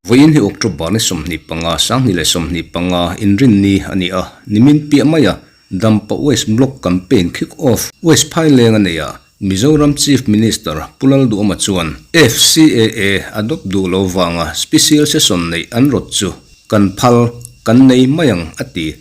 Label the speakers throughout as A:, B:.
A: Vawiin hi October ni 25, 2025 inrinni a ni a, nimin piah maia Dampa West Block Campaign Kick Off West Phaileng a nei a, Mizoram Chief Minister Pu Lalduhoma chuan FCAA adopt duh lo vanga Special Session neih an rawt chu kan phal, kan nei mai ang a ti.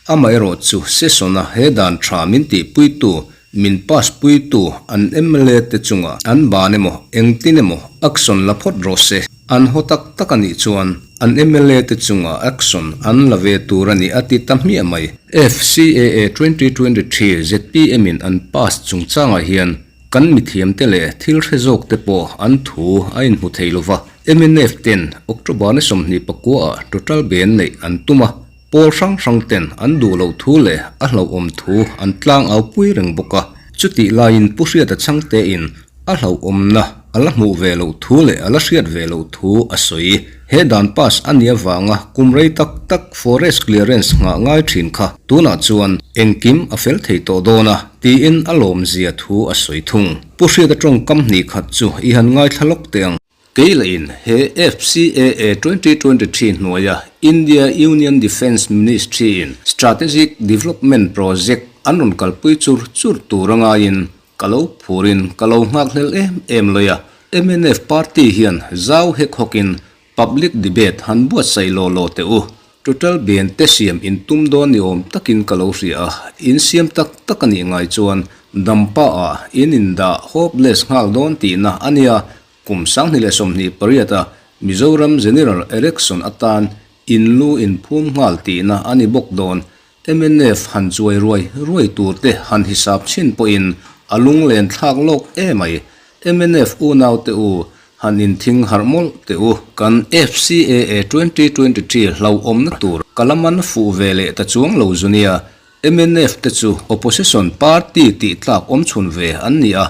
A: Amaherawh chu Session-a he dan tha min tihpuitu, min pass puitu an mla te chunga an ban emaw engtin emaw action la phawt rawh se. An haw tak tak a nih chuan an mla te chunga action an la ve tur a ni a ti ta hmiah mai. FCAA 2023 zpm in an pass chungchangah hian kan mithiamte leh thil hre zawk te pawh an thu a inhmu thei lova. Mnf ten October ni 29 ah total ban neih an tum a, pawl hrang hrang ten an duh loh thu leh a hlauhawm thu an tlang au pui reng bawk a. Chutih laiin Pu Hriata Chhangte in A hlauhawmna a la hmuh ve loh thu leh a la hriat ve loh thu a sawi. He dan pass a nih avanga kum rei tak tak forest clearance nghah ngai thin kha tunah chuan engkim a fel thei tawh dawn a, tiin a lawmzia thu a sawi thung. Pu Hriata tawngkam hnih khat chu i han ngaithla lawk teh ang. Kei lahin he FCAA 2023 hnuaia India Union Defence Ministry-in Strategic Development Project an rawn kalpui chur chur tur a ngaiin Ka lo phurin ka lo nghak hlel em em lawih a, mnf party hian zau hek hawkin public debate han buatsaih law law teh u. Total ban te siam in tum dawn ni awm takin ka lo hria a, in siam tak tak a nih ngai chuan dampa ah in indah hopeless nghal dawn tihna a nia, kum 2028 a Mizoram General Election atan in lu in phum nghal tihna a ni bawk dawn. Mnf han chuai ruai ruai tur te han hisap chhin pawhin a lunglen thlak lawk emai. Mnf unau te u han inthing harh mawlh teh u. Kan FCAA 2023 hlauhawmna tur ka la man fuh ve leh ta chuang lo zu nia. Mnf te chu opposition party tih tlak awm chhun ve an ni a,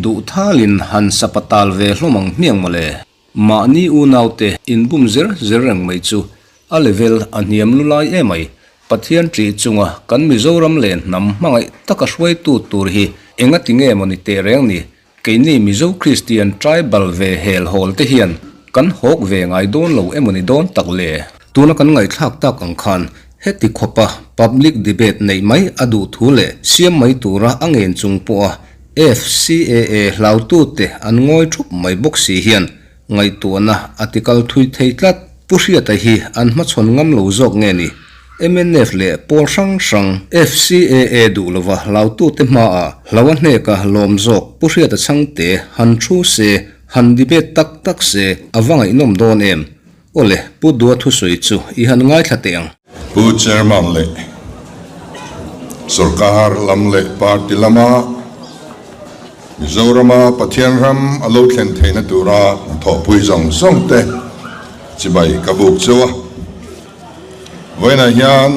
A: duh thalin han sapatal ve hlawm ang hmiang mawle. Mahni unaute inbum zer zer reng mai chu a level a hniam lu lai emai. Pathian ṭih chunga kan Mizoram leh hnam hmangaih taka hruaitu tur hi engati nge maw ni teh reng ni? Keini Mizo Kristian tribal ve hel hawl te hian kan hawk ve ngai dawn lo emaw ni dawn tak le? Tuna kan ngaihthlak tak ang khan heti khawpa public debate neih mai a duh thu leh siam mai tura a ngen chung pawha FCAA hlautute an ngawi thup mai bawk si hian ngaihtuahna a tikal thui thei tlat. Pu Hriata hi an hmachhawn ngam lo zawk nge ni? Mnf leh pawl hrang hrang FCAA duh lova hlautute hmaah hlo a hneka lawm zawk Pu Hriata chhangte han thu se, han debate tak tak se a va ngaihnawm dawn em? Awle, Pu Dua thusawi chu i han ngaithla teh ang.
B: Pu Chairman leh Sorkar lam leh Party lama Mizorama Pathian ram a lo thlen theihna tura thawhpui zawng zawng te chibai ka buk cheu a. Vawiinah hian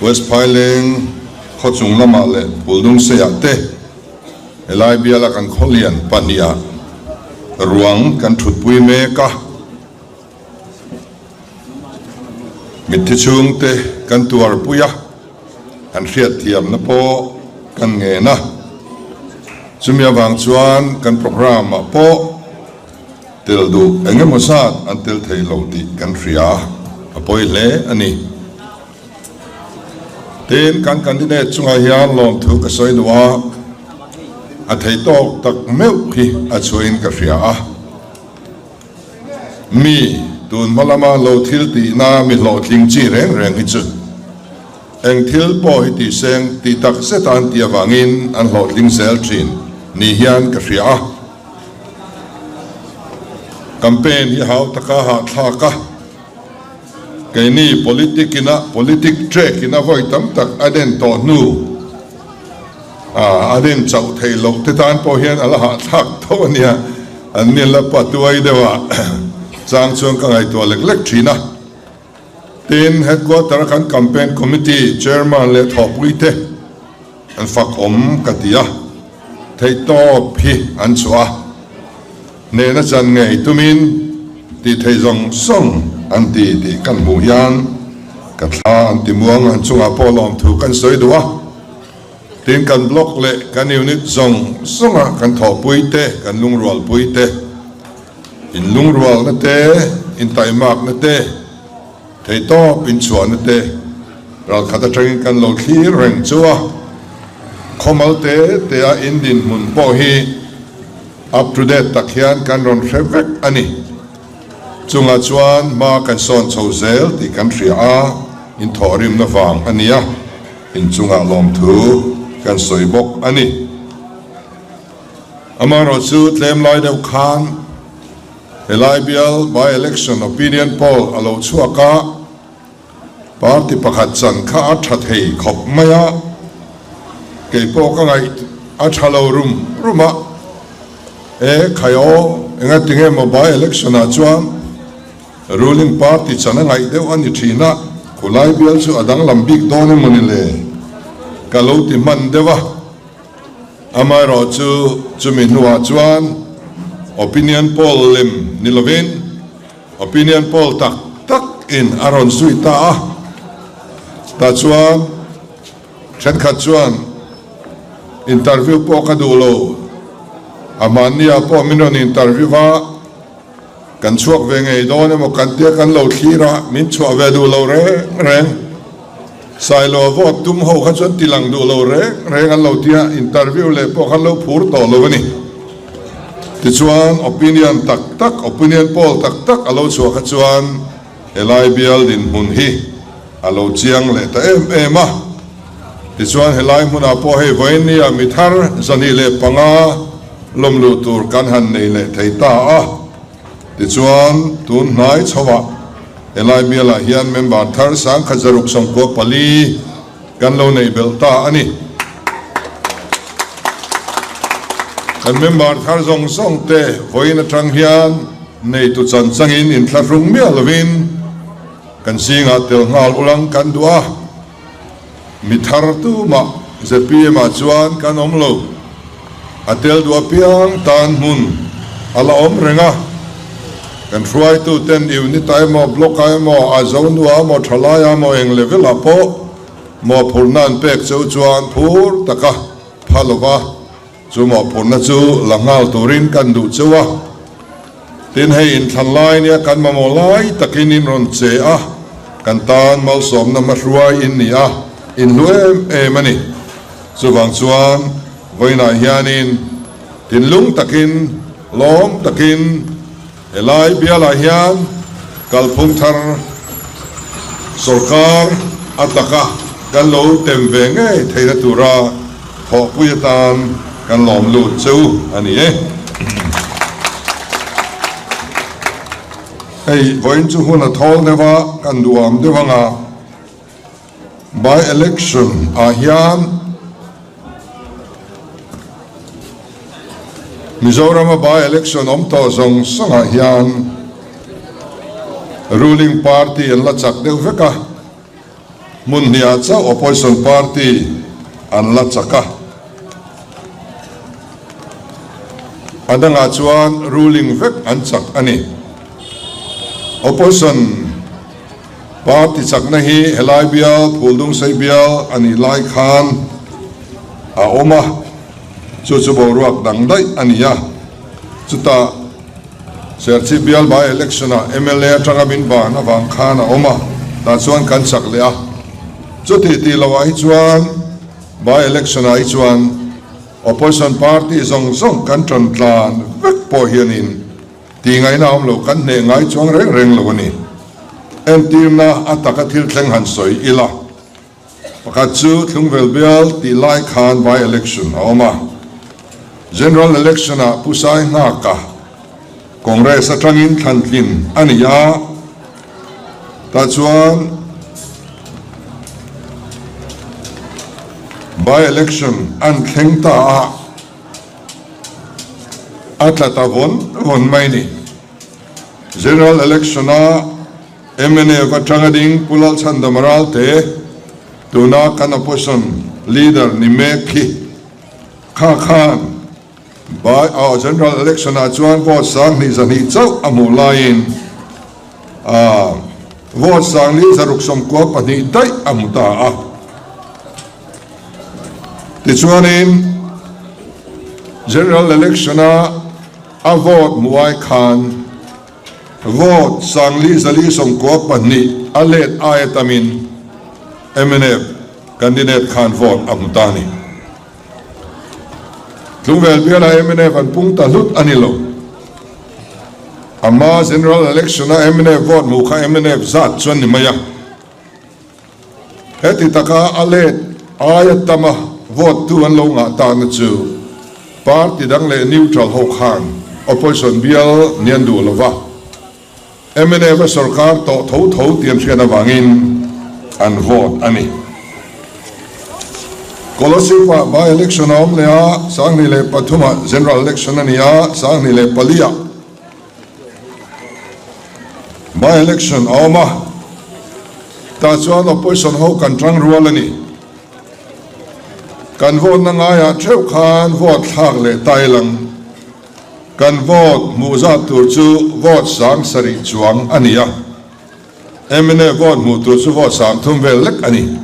B: West Phaileng khaw chung lamah leh Puldungseiah te helai biala kan khawlian pahniha ruang kan thutpui mek a. Mitthi chhungte kan tuarpui a, an hriatthiamna pawh kan ngen a. Chumi avang chuan kan programme-ah pawh tel duh eng emaw zat an tel thei lo tih kan hria a, a pawi hle a ni. Tin, kan candidate chungah hian lawmthu ka sawi duh a, a thei tawk tak meuh hi a chhuahin ka hria a. Mi, tun hma lama lo thil tihna mi hlawhtling chi reng reng hi chu eng thil pawh hi tih seng tih tak zeta an tih avangin an hlawhtling zel thin ni hian ka hria a. Campaign hi hau taka hahthlak a, keini politic ina politic track ina vawi tam tak a den tawh hnu a den chauh theih loh te tan pawh hian a la hahthlak tho a nia. An ni la pa tuai deuh a chang chuan ka ngaihtuah lek lek thin a. Tin, Headquarter a kan Campaign Committee Chairman leh thawhpui te an fak awm ka ti a, theihtawp hi an chhuah a, hnehna chan ngei tumin tih theih zawng zawng an ti tih kan hmuh hian ka thla an ti muang an chungah pawh lawmthu kan sawi duh a. Tin, kan block leh kan unit zawng zawnga kan thawhpui te, kan lungrualpui te, inlungrualna te, intaimakna te, Theihtawp inchhuahna te ralkhat atangin kan lo thlir reng chu a, khawmal te te a in dinhmun pawh hi up to date tak hian kan rawn hre vek a ni. Chungah chuan hma kan sawn chho zel tih kan hria a, inthawhrimna vang a nia, inchungah lawmthu kan sawi bawk a ni. Amaherawhchu tlem lai deuh khan. Helai bial by-election opinion poll a lo chhuak a, party pakhat chan kha a tha thei khawp mai a, kei pawh ka ngaih a tha lo rum rum a, e khai aw, engatinge maw by-election ah chuan ruling party chan a ngaih deuh a ni thin a, khulai bial chu a danglam bik dawn emaw ni le ka lo ti hman deuh a. Amaherawh chu chumi hnuah chuan opinion poll lem ni lovin opinion poll tak tak in a rawn zui ta a. Tah chuan thenkhat chuan interview pawh ka duh lo, a hmanniah pawh min rawn interview a, Kan chhuak ve ngei dawn emaw kan tia kan lo thlir a, min chhuah ve duh lo reng reng. Sailo vote tum ho kha chuan tilang duh lo reng reng an lo tia, interview leh pawh khan lo phur tawh lo a ni. Tichuan opinion tak tak, opinion poll tak tak a lo chhuah kha chuan helai bial dinhmun hi a lo chiang leh ta em em a. Tichuan helai hmunah pawh hei vawiinnia mi thar 25 lawm luh tur kan han nei leh thei ta a. Tichuan tun hnai chhoah helai bialah hian member thar 1694 kan lo neih belh ta a ni. Kan member thar zawng zawng te vawiin atang hian neitu chan changin inthlahrung miah lovin kan zingah tel nghal ulang kan duh a. Mi thar tumah zpm ah chuan kan awm lo. A tel duh apiang tan hmun a la awm reng a. Kan hruaitu ten unit ah emaw, block ah emaw, a zonua emaw, thalai ah emaw eng level ah pawh mawhphurhna an pek cheu chuan phur taka pha lova Chu mawhphurhna chu la nghal turin kan duh cheu a, tin hei inthlan lai nia kan mamawh lai takin in rawn che a, kan tan malsawmna hmahruai in ni a, in hlu em em a ni. Chuvang chuan vawiinah hianin thinlung takin, lawm takin helai bialah hian kalphung thar sorkar a taka kan lo tem ve ngei theihna tura Thawhpui atan kan lawm lut che u a ni e. Hei vawiin chu hun a thawl deuh a, kan duham deuh ang a, by election ah hian Mizoram a by election awm tawh zawng zawng ah hian ruling party an la chak deuh vek a. Hmun hniah chauh opposition party an la chak a, a dangah chuan ruling vek an chak a ni. Opposition party chakna hi helai bial Phuldungsei bial a nih lai khan a awm a, chu chu boruak dang daih a ni a, chutah Serchhip bial by election ah mla atanga min ban avang khan a awm a, tah chuan kan chak leh a. Chuti tih loh ah hi chuan by election ah hi chuan opposition party zawng zawng kan tan tlan vek pawh hianin tih ngaihna a awm lo, kan hneh ngai chuang reng reng lo a ni. Entirna a taka thil thleng han sawi ila. Pakhat chu Thlungvel bial tih lai khan by election a awm a. General election ah Pu Sai Nghaka Congress atangin thlantlin a ni a, tah chuan by election an thleng ta a, a tla ta vawn vawn mai a ni. General election a Mnf atanga ding Pu Lalchhandam Ralte, tuna kan opposition leader ni mek khi kha khan by aw general election ah chuan vote 2200 chauh a hmuh laiin vote 492 daih a hmu ta a. Tichuanin General Election-a a vote hmuh ai khan vote 4492 a let aia tamin mnf candidate khan vote a hmu ta a ni. Tlungvel bialah mnf an pung ta hlut a ni lo. Ama General Election-a mnf vote hmuh kha mnf zat chuan ni mai a. Heti taka a let aia tama vote tu an lo ngah takna chu party dang leh neutral ho khan opposition bial ni an duh lova, mnf a sorkar tawh tho tho tih an hriat avangin an vote a ni. Kolasib-ah by-election a awm leh a, 2003 ah general election a ni a, 2004 ah By election a awm a, tah chuan opposition ho kan tang rual a ni. Kan vote na ngaiah theuh khan vote thlak leh ta ilang. Kan vote hmuh zat tur chu vote 7000 chuang a ni a, mnf vote hmuh tur chu vote 3000 vel lek a ni.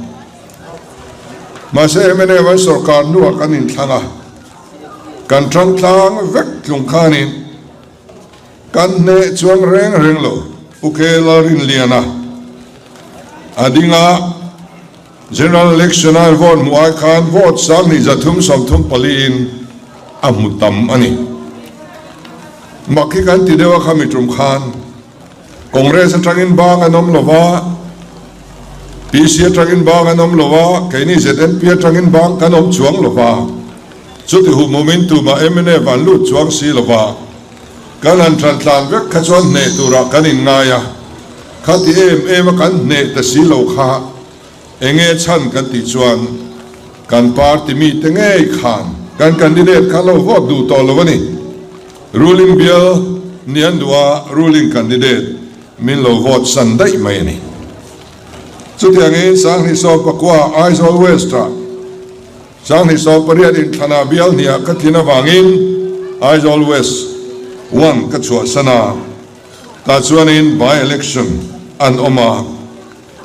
B: Mahse mnf an sorkar hnuah kan inthlang a, kan tang tlang vek tlung khanin, Kan hneh chuang reng reng lo, Pu K. Lalrinliana a ding a, General Election a vote hmuh ai khan vote 2334 in a hmu tam a ni. Mak hi kan ti deuh a khami tum khan Congress atangin bang an awm lo va, PC atangin bang an awm lo va, keini ZNP atangin bang kan awm chuang lo va. Chuti humhumin tumah mnf an lut chuang si lo va, kan han tlan tlan vek kha chuan hneh turah kan inngai a, khati em em a kan hneh ta si lo kha enge chhan kan tih chuan kan party mite ngei khan kan candidate kha lo vote duh tawh lo a ni. Ruling bial ni an duh a, ruling candidate min lo vote san daih mai a ni. Chutiangin 2019 Aizawl West-ah 2018 inthlanah bial hniah ka tlin avangin Aizawl West One ka chhuahsan a, tah chuanin by election an awm a.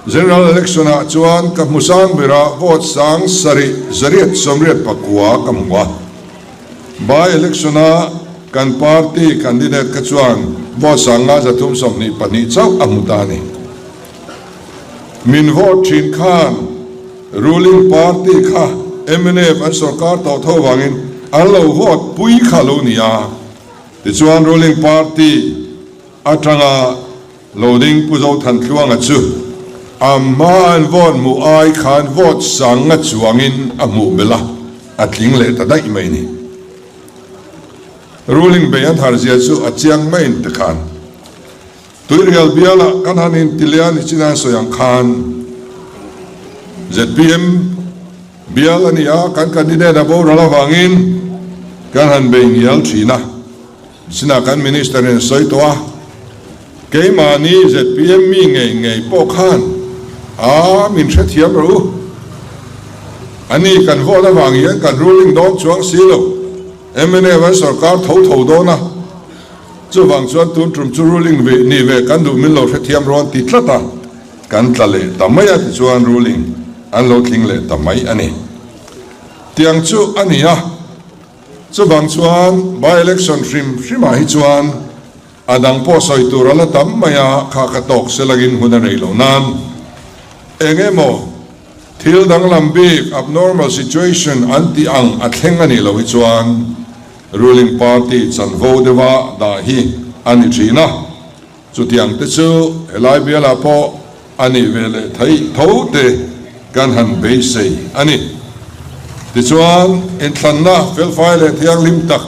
B: General election ah chuan ka hmu sang berah vote 7889 ka hmu a. By election a kan party candidate kha chuan vote 5322 chauh a hmu ta a ni. Min vote thin khan Ruling party kha mnf an sorkar tawh tho vangin an lo vote pui kha lo ni a, tichuan ruling party atanga lo ding Pu Zothantluanga chu a hma an vote hmuh ai khan vote sang nga chuangin a hmuh belh a, a tling leh ta daih mai ni. Ruling bei an har zia chu a chiang maiin tikhan. Tuirial bialah kan han inti leh a ni chin a sawi ang khan zpm bial a ni a, kan candidate a boral avangin kan han bei ngial thin a, chinah kan minister in a sawi tawh a, keimahni zpm mi ngei ngei pawh khan a min hrethiam rawh u, a ni kan vote avang hian kan ruling dawn chuang si lo, mnf an sorkar tho tho dawn a. Chuvang chuan tun tum chu ruling ve ni ve kan duh min lo hrethiam rawn ti tlat a, kan tla leh ta mai a tichuan ruling an lo tling leh ta mai a ni. Tiang chu a ni a, chuvang chuan by election hrim hrimah hi chuan a dang pawh sawi tur a la tam mai a, kha ka tawk selangin hun a rei lo nan eng emaw thil danglam bik abnormal situation an tih ang a thleng a nih loh hi chuan Ruling party chanvo deuha dah hi a ni thin a, chutiang te chu helai bialah pawh a nih ve leh theih tho te kan han beisei a ni. Tichuan, inthlanna felfai leh thianghlim tak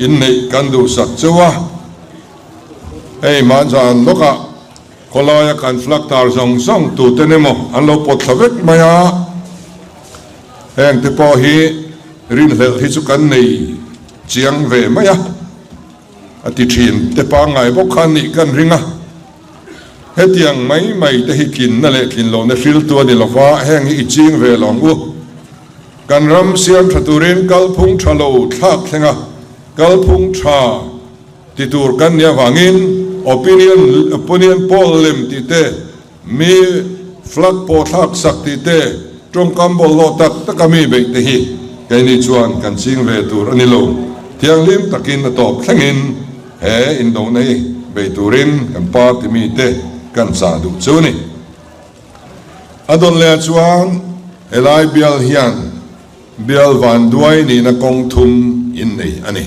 B: inneih kan duhsak cheu a, hei hmanzan lawkah khawlaia kan flag tar zawng zawng tuten emaw an lo pawt thla vek mai a, heng te pawh hi Rinhlelh hi chu kan nei chiang ve mai a, a ti thin. Te pangngai bawk khan nih kan ring a, hetiang mai mai te hi tlinna leh tlin lohna hriltu a ni lova, heng hi i ching ve lo ang u. Kan ram siam tha turin kalphung tha lo thlak thleng a, kalphung tha ti tur kan nih avangin opinion opinion poll lem tih te, mi flag pawh thlak sak tih te, Tawngkam bawlhhlawh tak taka mi beih te hi keini chuan kan ching ve tur a ni lo. Thianghlim takin a tawp thlengin he indona hi bei turin kan party mite kan chah duh chu a ni. A dawn leh ah chuan helai bial hian bial vanduai nihna kawng thum in nei a ni.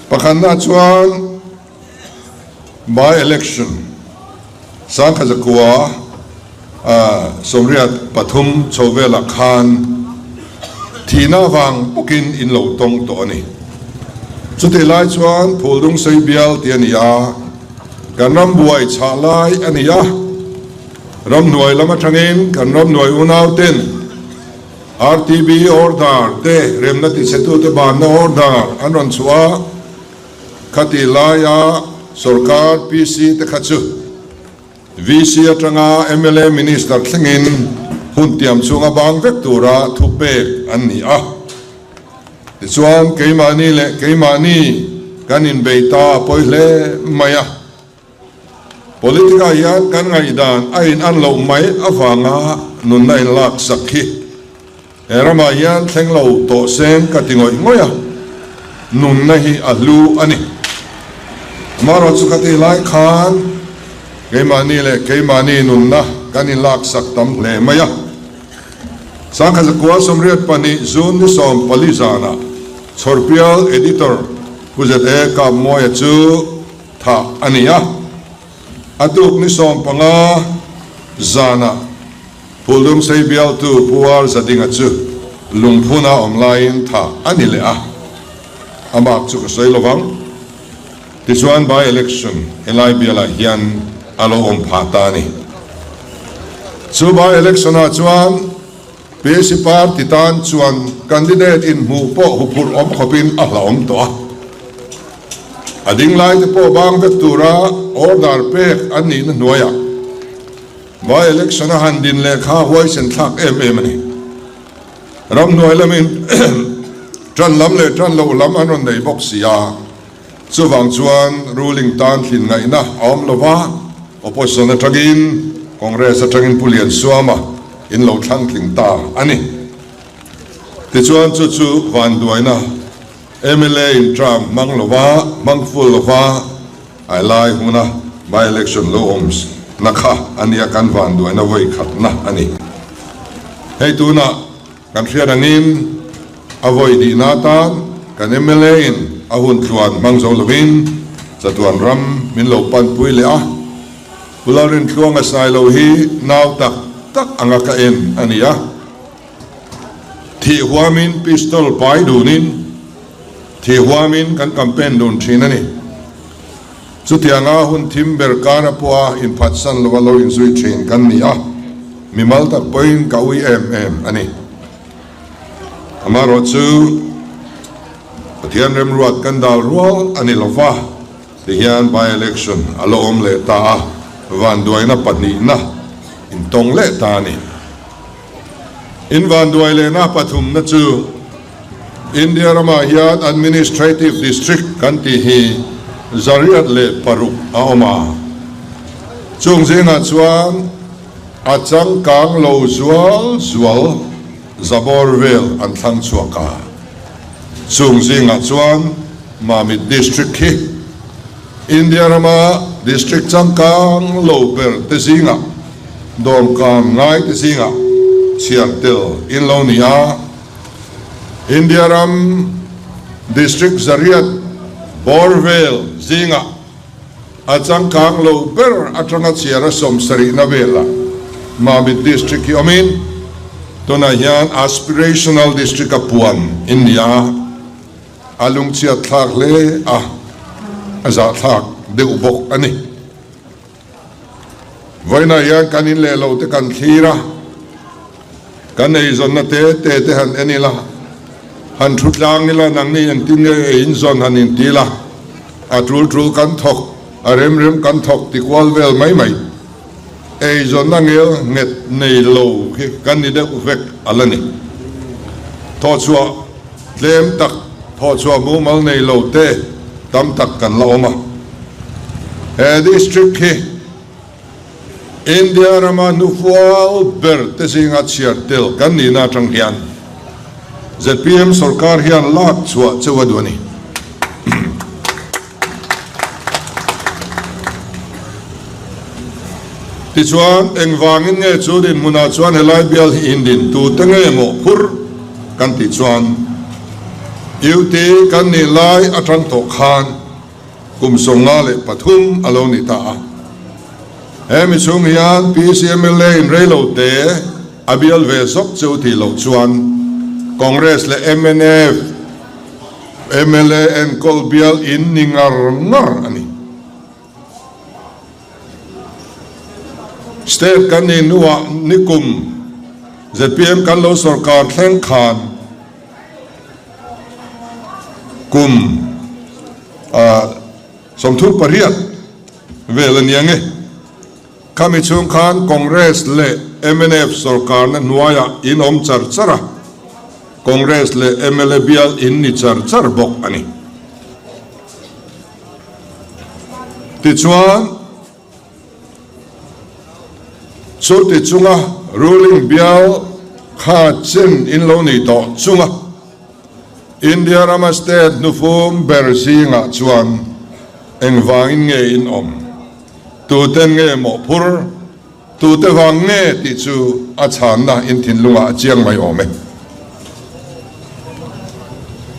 B: Pakhatna chuan by election Sangkhazakua 83 chho velah khan thihna avang bawkin in lo tawng tawh a ni. Chutih lai chuan Phuldung sei bial tih a ni a, kan ram buai chhah lai a ni a, ramhnuai lam atangin kan ramhnuai unauten RTB order te remna tichhetute banna order an rawn chhuah a, Khati laia sorkar PC te kha chu VC atanga mla Minister thlengin hun tiam chhunga bang vek tura thupek an ni a. Tichuan keimahni leh keimahni kan inbei ta a pawi hle mai a. Politic-ah hian kan ngaihdan a in an loh mai avanga nunna in lak sak hi he ramah hian thleng lo tawh seng ka ti ngawih ngawih a, nunna hi a hlu a ni. Amaherawhchu chu ka tih lai khan keimahni leh keimahni nunna kan in lak sak tam hle mai a. 1982 June ni 14 zanah Chhawrpial Editor Pu ZA Kapmawia chu Thah a ni a, a tuk ni 15 zanah Phuldung sei bialtu Pu R Zadinga chu lungphuna awm laiin thah a ni leh a, a bak chu ka sawi lo vang. Tichuan by election helai bialah hian a lo awm phah ta a ni. Chu by election ah chuan PC party tan chuan candidate inhmuh pawh huphurh awm khawpin a hlauhawm tawh a. A ding lai te pawh bang vek tura order pek an nihna hnuaiah by election a han din leh kha huaisen thlak em em a ni. Ramhnuai lamin tan lam leh tan loh lam an rawn nei bawk si a, chuvang chuan ruling tan thlin ngaihna a awm lo va, opposition atangin Congress atangin Pu Liansuama in lo thlang tling ta a ni. Tichuan chu chu vanduaina Mla in term hmang lova, hmang full lova a lai huna by election lo awm na kha a nia kan vanduaina vawi khatna a ni. Hei tunah kan hriat angin a vawi dihna atan kan mla in a hun tluan hmang zo lovin chatuan ram min lo panpui leh a, Pu Lalrintluanga Sailo hi nau tak tak anga ka en a ni a. Thih huamin pistol pai dunin thih huamin kan campaign dun thin a ni. Chutianga hun thim ber kara pawha inphatsan lova lo inzui thin kan ni a, mimal tak pawhin ka ui em em a ni. Amaherawhchu Pathian remruat kan dal rual a ni lova, tihian by-election a la awm leh ta a, vanduaina pahnihna intawng leh ta a ni. In vanduai lehna pathumna chu India ramah hian Administrative District kan tih hi 106 a awm a. Chung zingah chuan a changkang lo zual zual zabawr vel an thlang chhuak a. Chung zingah chuan Mamit District hi India rama District changkang lo ber te zingah Dawmkan ngai te zingah chhiar tel in lo ni a, India ram District 100 bawr vel zingah a changkang lo ber atanga chhiar a 70na velah Mamit District hi awmin tunah hian Aspirational District a puan in ni a, a lungchhiat thlak hle a, a zahthlak deuh bawk a ni. Vawiinah hian kan in leh lo te kan thlir a, kan eizawnna te te te han en ila, han thu tlang ila, nangni engtin nge ei inzawn han inti ila, a tul tul kan thawk, a rem rem kan thawk ti kual vel mai mai. Eizawnna ngel nghet nei lo hi kan ni deuh vek a la ni. Thawhchhuah tlem tak, thawhchhuah mumal nei lo te tam tak kan la awm a. He district hi India rama hnufual ber te zinga chhiar tel kan nihna atang hian zpm sorkar hian lak chhuah cheu a duh a ni. Tichuan, engvangin nge chu dinhmunah chuan helai bial hi indin tute nge mawhphur kan tih chuan UT kan nih lai atang tawh khan kum 53 a lo ni ta a. He mi chhung hian PCMLA in reilo te a bial ve zawk cheu tih loh chuan Congress leh mnf, Mla enkawl bial in ni ngar ngar a ni. State kan nih hnuah nikum zpm kan lo sorkar thleng khan kum 38 vel a nia nge. Khami chhung khan Congress leh mnf sorkarna hnuaiah in awm char char a, Congress leh mla bial in ni char char bawk a ni. Tichuan, chuti chunga ruling bial kha chen in lo ni tawh chunga India rama state hnufum ber zingah chuan engvangin nge in awm? Tuten nge mawhphur, tute vang nge tih chu a chhanna in thinlungah a chiang mai awm e.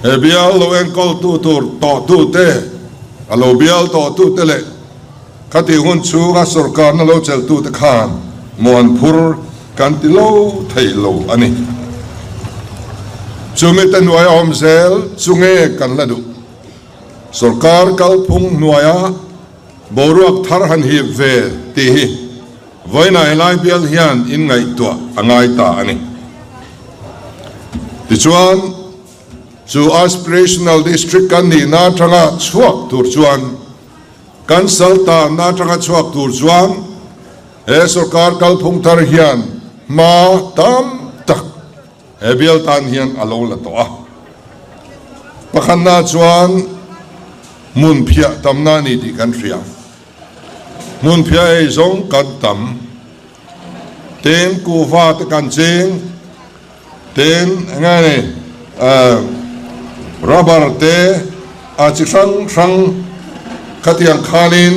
B: He bial lo enkawltu tur tawhtute, a lo bial tawhtute leh khatih hun chhunga sorkarna lo chelhtute khan muanphur kan ti lo thei lo a ni. Chumite hnuaia awm zel chu nge kan la duh? Sorkar kalphung hnuaia Boruak thar han hip ve tih hi vawiinah helai bial hian inngaihtuah a ngai ta a ni. Tichuan, chu Aspirational District kan nihna atanga chhuak tur chuan, kan saltanna atanga chhuak tur chuan he sorkar kalphung thar hian hma tam tak He bial tan hian a lo la tawh a. Pakhatna chuan hmun phiah tamna a ni tih kan hria. Hmun phiah ei zawng kan tam. Tin, kuhva te kan ching. Tin, eng nge ni, rubber te a chi hrang hrang khatiang khanin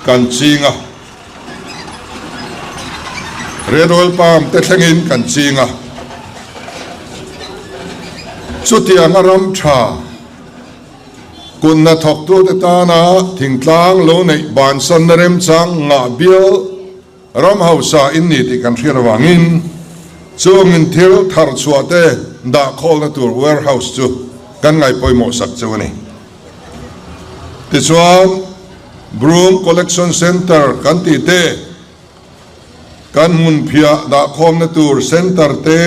B: kan ching a. Red Oil Palm te thlengin kan ching a, chutianga ram tha kunna thawktute tana thingtlang lo neih bansanna remchang ngah bial ram hausa in ni tih kan hriat avangin chungin thil thar chhuah te dah khawlna tur warehouse chu kan ngaihpawimawh sak cheu a ni. Tichuan, Broom Collection Centre kan tih te, kan hmunphiah dahkhawmna tur centre te,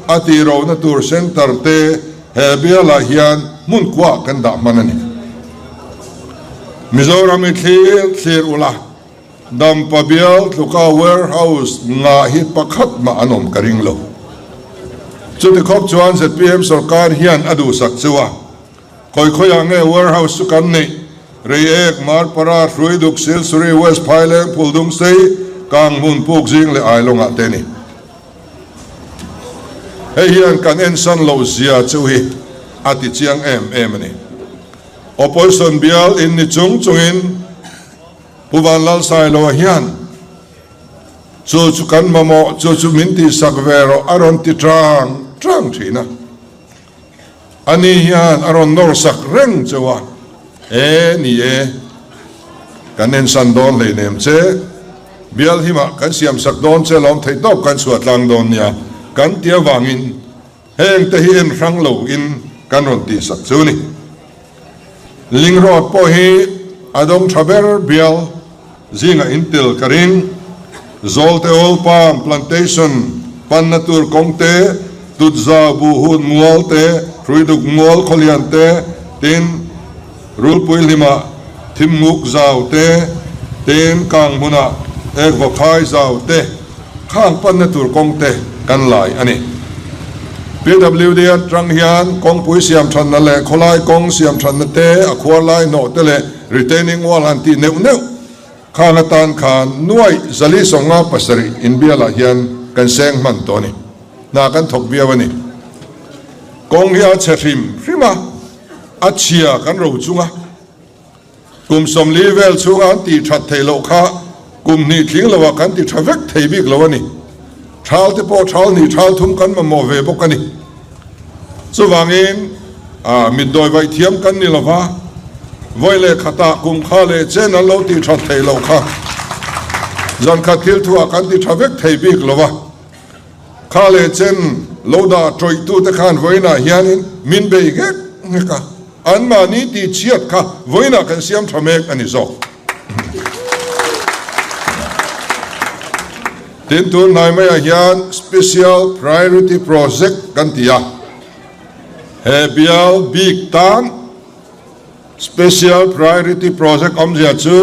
B: a tihrohna tur centre te he bialah hian hmun kuah kan dah hman a ni. Mizoram i thlir thlir ula, Dampa bial tluka warehouse ngah hi pakhat mah an awm ka ring lo. Chuti khawp chuan zpm sorkar hian a duhsak chu a. Khawi khawiah nge warehouse chu kan neih? Reiek, Marpara, Hruiduk, Silsuri, West Phaileng, Phuldungsei, Kanghmun, Pukzing leh Ailawngah te a ni. Hei hian kan ensan loh zia chu hi a ti chiang em em a ni. Opposition bial in ni chung chungin Pu Vanlalsailoa hian chu chu kan mamawh, chu chu min tihsak ve rawh a rawn ti tang tang thin a. Ani hian a rawn nawr sak reng cheu a, E ni e, kan ensan dawn hleinem che, bial himah kan siam sak dawn che lawm theih tawp kan chhuah tlang dawn nia kan ti avangin heng te hi en hrang lo in kan rawn tih sak chu ni. Ling road pawh hi a dawng tha ber bial zingah in tel ka ring. Zawlte Oil Palm Plantation panna tur kawng te, Tutza Buhun mual te, Hruiduk mual khawlian te, tin Rulpui hlima Thimnguk zau te, tin Kang hmuna Ekvaphai zau te khang panna tur kawng te kan lai a ni. PWD atang hian kawngpui siam thanna leh khawlai kawng siam thanna te, a khuar lai hnawh te leh retaining wall han tih neuh neuh. Khang atan khan nuaih 457 inbialah hian kan seng hman tawh a ni. Hna kan thawk viau a ni. Kawng hi a chhe hrim hrim a, a chhia kan ro chung a. Kum 40 vel chhunga an tih that theih loh kha kum hnih tling loah kan ti tha vek thei bik lo a ni. Thal te pawh thal hnih thal thum kan mamawh ve bawk a ni. Chuvangin mitdawi vaih thiam kan ni lova, vawi leh khatah kum kha leh chen an lo tih that theih loh kha zan khat thil thuah kan ti tha vek thei bik lova. Kha leh chen lo dah tawih tute khan vawiinah hianin min bei nghek nghek a, anmahni tih chhiat kha vawiinah kan siam tha mek a ni zawk. Tin, tun hnai maiah hian Special Priority Project kan ti a, he bial bik tan Special Priority Project awmzia chu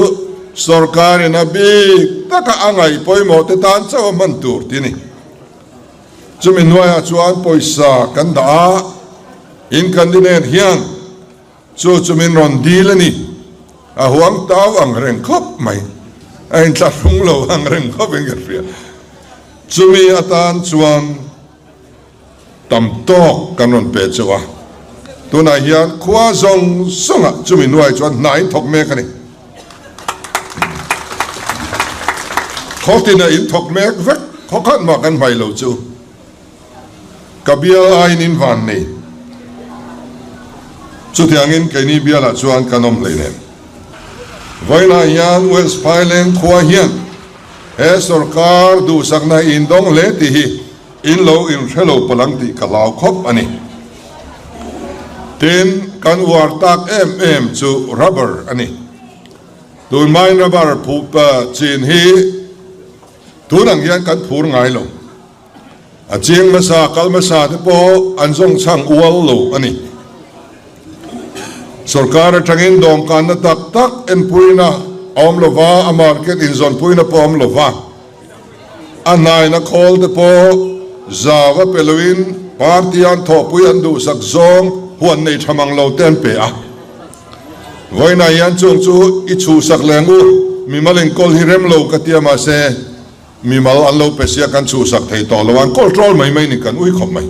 B: sorkarin a bik taka a ngaih pawimawh te tan chauh a hman tur ti a ni. Chumi hnuaiah chuan pawisa kan dah a, in candidate hian Chu chu min rawn dil a ni. A huang tau ang reng khawp mai. A inthlahrung lo ang reng khawp in ka hria. Chumi atan chuan tam tawk kan rawn pe chauh a. Tunah hian khua zawng zawngah chumi hnuai chuan hna in thawk mek a ni. Khaw tinah in thawk mek vek, khaw khat mah kan hmai lo chu. Ka bial aiin in van nei. Chutiangin keini bialah chuan kan awm hleinem. Vawiinah hian West Phaileng khua hian he sorkar duhsakna hi in dawng hle tih hi in lo inhre lo palang tih ka hlau khawp a ni. Tin, kan uar tak em em chu rubber a ni. Tunhmain rubber phup chin hi tun ang hian kan phur ngai lo. A chiang hmasa, kal hmasa te pawh an zawng chhang ual lo a ni. Sorkar atangin dawmkanna tak tak enpuina a awm lo va, a market inzawnpuina pawh a awm lo va. A hnaina khawl te pawh zau a pe loin party an thawhpui an duhsak zawng huan nei tha mang lo te an pe a. Vawiinah hian chung chu i chhuhsak leng u, mimal inkawl hi rem lo ka tia mahse, Mimal an lo pe sia kan chhuhsak thei tawh lo, an control mai mai ni kan ui khawp mai.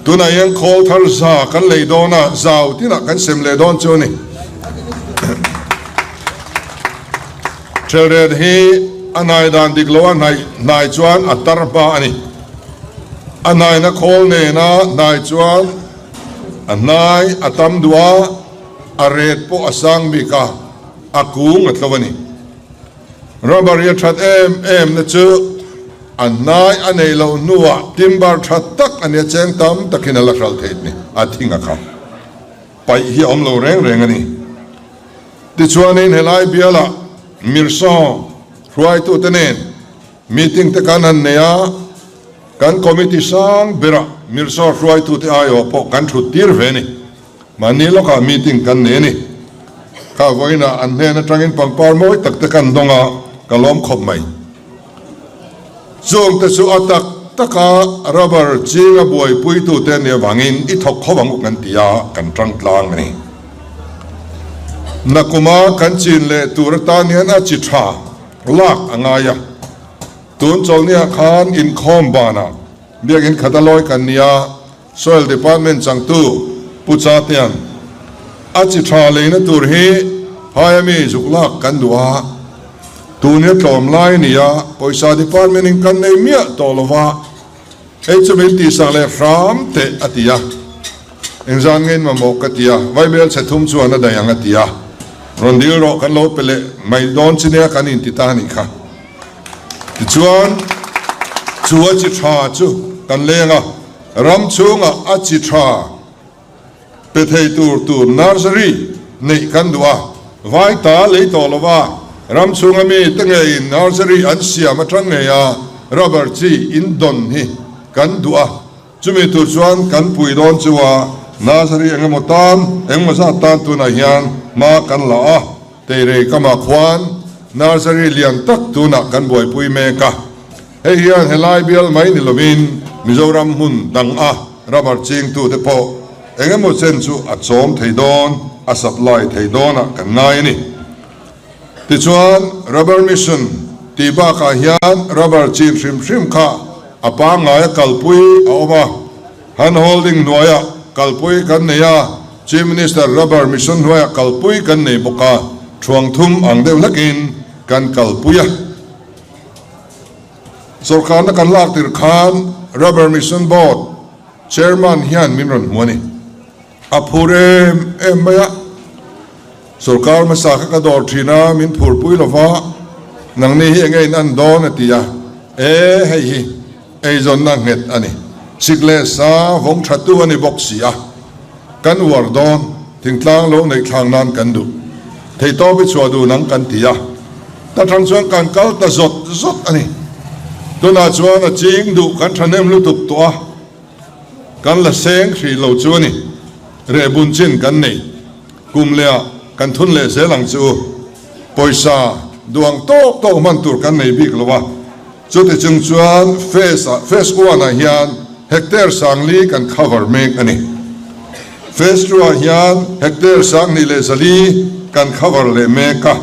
B: Tunah hian khawl thar za kan lei dawn a, zau tinah kan sem leh dawn chu a ni. Thelret hi a hnai dan dik lo a hnaih hnai chuan a tar hma a ni. A hnaina khawl nena hnai chuan a hnai a tam duh a, a ret pawh a sang bik a, a kung a tlo a ni. Rubber hi a that em em na chu a hnai a neih loh hnuah timber tha tak a nia cheng tam takin a la hral theih ni a thing a kha paih hi a awm lo reng reng a ni. Tichuanin helai bialah Mirsaw hruaitute nen meeting te kan han nei a, kan committee sang berah Mirsaw hruaitute aiawh pawh kan thut tir ve a ni. Mahni lawkah meeting kan nei a ni. Kha vawiinah an hnen atangin pangpar mawi tak te kan dawng a, ka lawm khawp mai. Chungte chu a tak taka rubber chinga buaipuitute an nih avangin i thawk khawp ang u kan ti a, kan tang tlang a ni. Nakuma kan chin leh tur atan hian a chi tha lak a ngai a. Tun chawlhniah khan inkhawm banah biakinn khat a lawi kan ni a, Soil Department changtu Pu Chatea'n a chi tha leina tur hi phaia mi zuk lak kan duh a, tun hi a tlawm lai a ni a, pawisa department in kan nei miah tawh lo va, hei chu min tihsak leh hram teh a ti a, engzan nge in mamawh ka ti a, vaibel chhe thum chuan a daih ang a ti a, rawn dil rawh kan lo pe leh mai dawn chi nia kan inti ta a nih kha. Tichuan chu a chi tha chu kan leng a. Ram chhungah a chi tha pe thei tur tur nursery neih kan duh a, vai ta lei tawh lo va, ram chhunga mi te ngeiin nursery an siam atang ngei a rubber chi in dawn hi kan duh a, chumi tur chuan kan pui dawn chu a, nursery engemaw tan engemaw zat tan tunah hian hma kan la a, Teirei kamah khuan nursery lian tak tunah kan buaipui mek a. Hei hian helai bial mai ni lovin Mizoram hmun dang a rubber chingtute pawh eng emaw chen chu a chawm thei dawn, a supply thei dawnah kan ngai a ni. Tichuan, Rubber Mission tih bakah hian rubber chin hrim hrim kha a pangngaia kalpui a awm a. Han holding hnuaiah kalpui kan nei a, Chief Minister Rubber Mission hnuaiah kalpui kan nei bawk a, thuang thum ang deuh hlekin kan kalpui a. Sorkarna kan lak tir khan Rubber Mission Board Chairman hian min rawn hmu a ni. A phur em em mai a, sorkar hmasa kha ka dawr thin a, min phurpui lo va, nangni hi enge in an dawn a ti a, e hei hi eizawnna nghet a ni, sik leh sa vawng tha tu a ni bawk si a, kan uar dawn, thingtlang lo neih thlang nan kan duh, theihtawp i chhuah duh nang kan ti a, ta tang chuan kan kal ta zawt zawt a ni, tunah chuan a ching duh kan thahnem lutuk tawh a. Kan la seng hrih lo chu a ni. Rehbun chin kan nei. Kum lehah kan thun leh zel ang chu. Pawisa duang tawk tawk hman tur kan nei bik lo a. Chuti chung chuan phase ah, phase one ah hian hectare sangli kan cover mek a ni. Phase two ah hian hectare sanghnih leh zali kan cover leh mek a.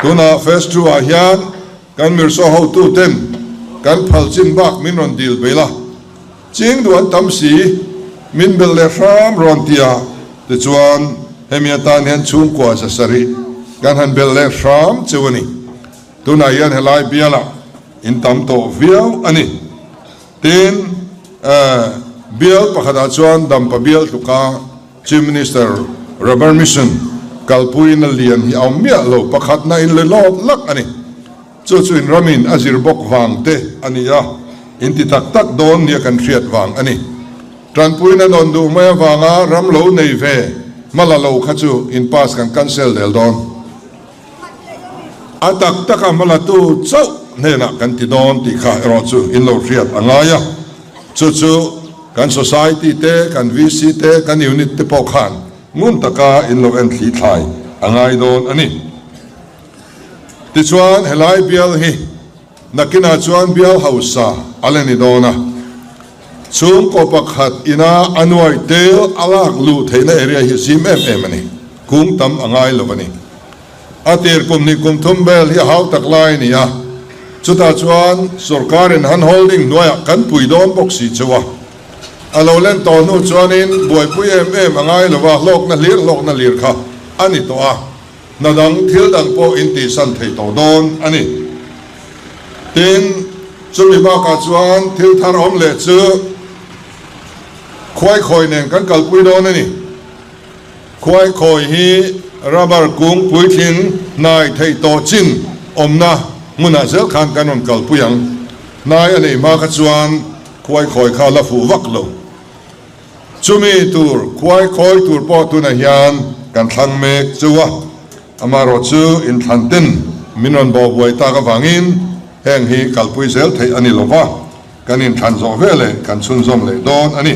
B: Tunah phase two ah hian kan mirsaw hotu ten kan phal chin bak min rawn dil bel a, ching duh an tam si, min belh leh hram rawn ti a, tichuan hemi atan hian chhungkua za sarih kan han belh leh hram cheu a ni. Tunah hian helai bialah in tam tawh viau a ni. Tin, bial pakhatah chuan Dampa bial tluka Chief Minister Rubber Mission kalpuina lian hi a awm miah lo, pakhatna in le lawt lak a ni. Chu chu in ramin a zir bawk vang te a ni a, in ti tak tak dawn nia kan hriat vang a ni. Tanpuina nawn duh mai avanga ram lo nei ve hma la lo kha chu in pass kan cancel del dawn. A tak taka hma la tu chauh hnenah kan ti dawn tih kha erawh chu in lo hriat a ngai a, chu chu Kan society te, kan VC te, kan unit te pawh khan ngun taka in lo en thli thlai a ngai dawn a ni. Tichuan helai bial hi nakinah chuan bial hausa a la ni dawn a, chhungkaw pakhat ina a nuai tel a lak luh theihna area hi zim em em a ni, kung tam a ngai lo a ni. A tir kum hnih kum thum vel hi a hau tak lai a ni a, chutah chuan sorkarin han holding hnuaiah kan pui dawn bawk si cheu a. A lo len tawh hnu chuanin buaipui em em a ngai lo va, hlawkna hlir hlawkna hlir kha a ni tawh a, hna dang thil dang pawh in tihsan thei tawh dawn a ni. Tin, chumi bakah chuan thil thar awm leh chu khuaikhawi nen kan kalpui dawn a ni. Khuaikhawi hi rubber kung puitling hnai theih tawh chin awmna hmunah zel khan kan rawn kalpui ang. Hnai a neih hma kha chuan khuaikhawi kha la fuh vak lo. Chumi tur khuaikhawi tur pawh tunah hian kan thlang mek chu a, amaherawh chu inthlan ten min rawn bawhbuai tak avangin heng hi kalpui zel theih a ni lova, kan inthlan zawh veleh kan chhunzawm leh dawn a ni.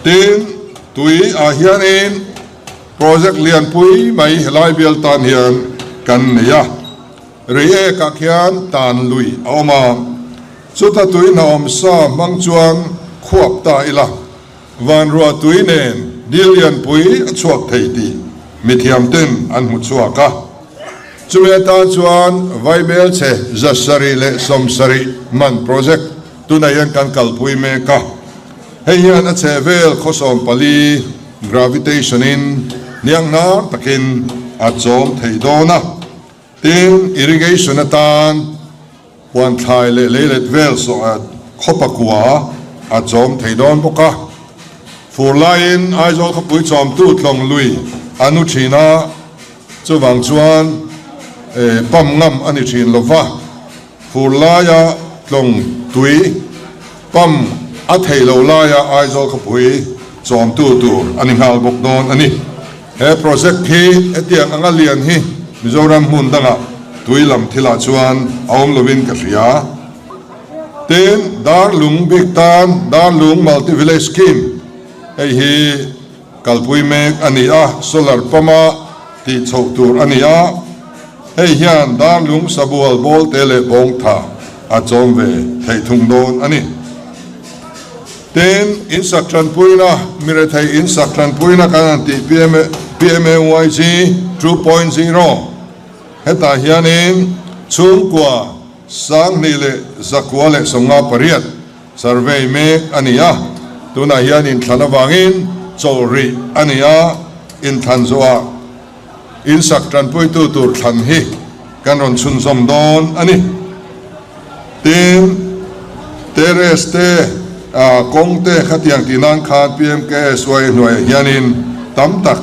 B: Tin, tui ah hianin project lianpui mai helai bial tan hian kan nei a, Reiek ah khian tan lui a awm a, chuta tui hna awm sa hmang chuan khuap ta ila, vanruah tui nen dil lianpui a chhuak thei tih mithiam ten an hmu chhuak a. Chumi atan chuan Vaibelchhe 770 man project tunah hian kan kalpui mek a. Hei hian a chheh vel khawsawm pali gravitation in hniang hnar takin a chawm thei dawn a, tin irrigation atan huan thlai leh leilet vel sawh khaw pakua a chawm thei dawn bawk a. Fur laiin Aizawl khawpui chawmtu tlawng lui a nu thin a, chuvang chuan pump ngam a ni thin lova. Fur laia tlawng tui pump a theih loh laia Aizawl khawpui chawmtu tur a ni nghal bawk dawn a ni. He project hi hetiang anga lian hi Mizoram hmun dangah tui lam thilah chuan a awm lovin ka hria. Tin, Darlung bik tan Darlung Multi Village Scheme hei hi kalpui mek a ni a, solar pump-a tih chhoh tur a ni a. Hei hian darlung sabual bawlte leh bawngtha a chawm ve theih thung dawn a ni. Tin, insak tanpuina, mirethei insak tanpuina kan han tih PMAYG 2.0 hetah hianin chhungkua 2158 survey mek a ni a, tunah hian inthlan avangin chawlh rih a ni a, inthlan zawhah insak tanpuitu tur thlan hi kan rawn chhunzawm dawn a ni. Tin, terrace te, kawng te khatiang tih nan khan PMKSY hnuaiah hianin tam tak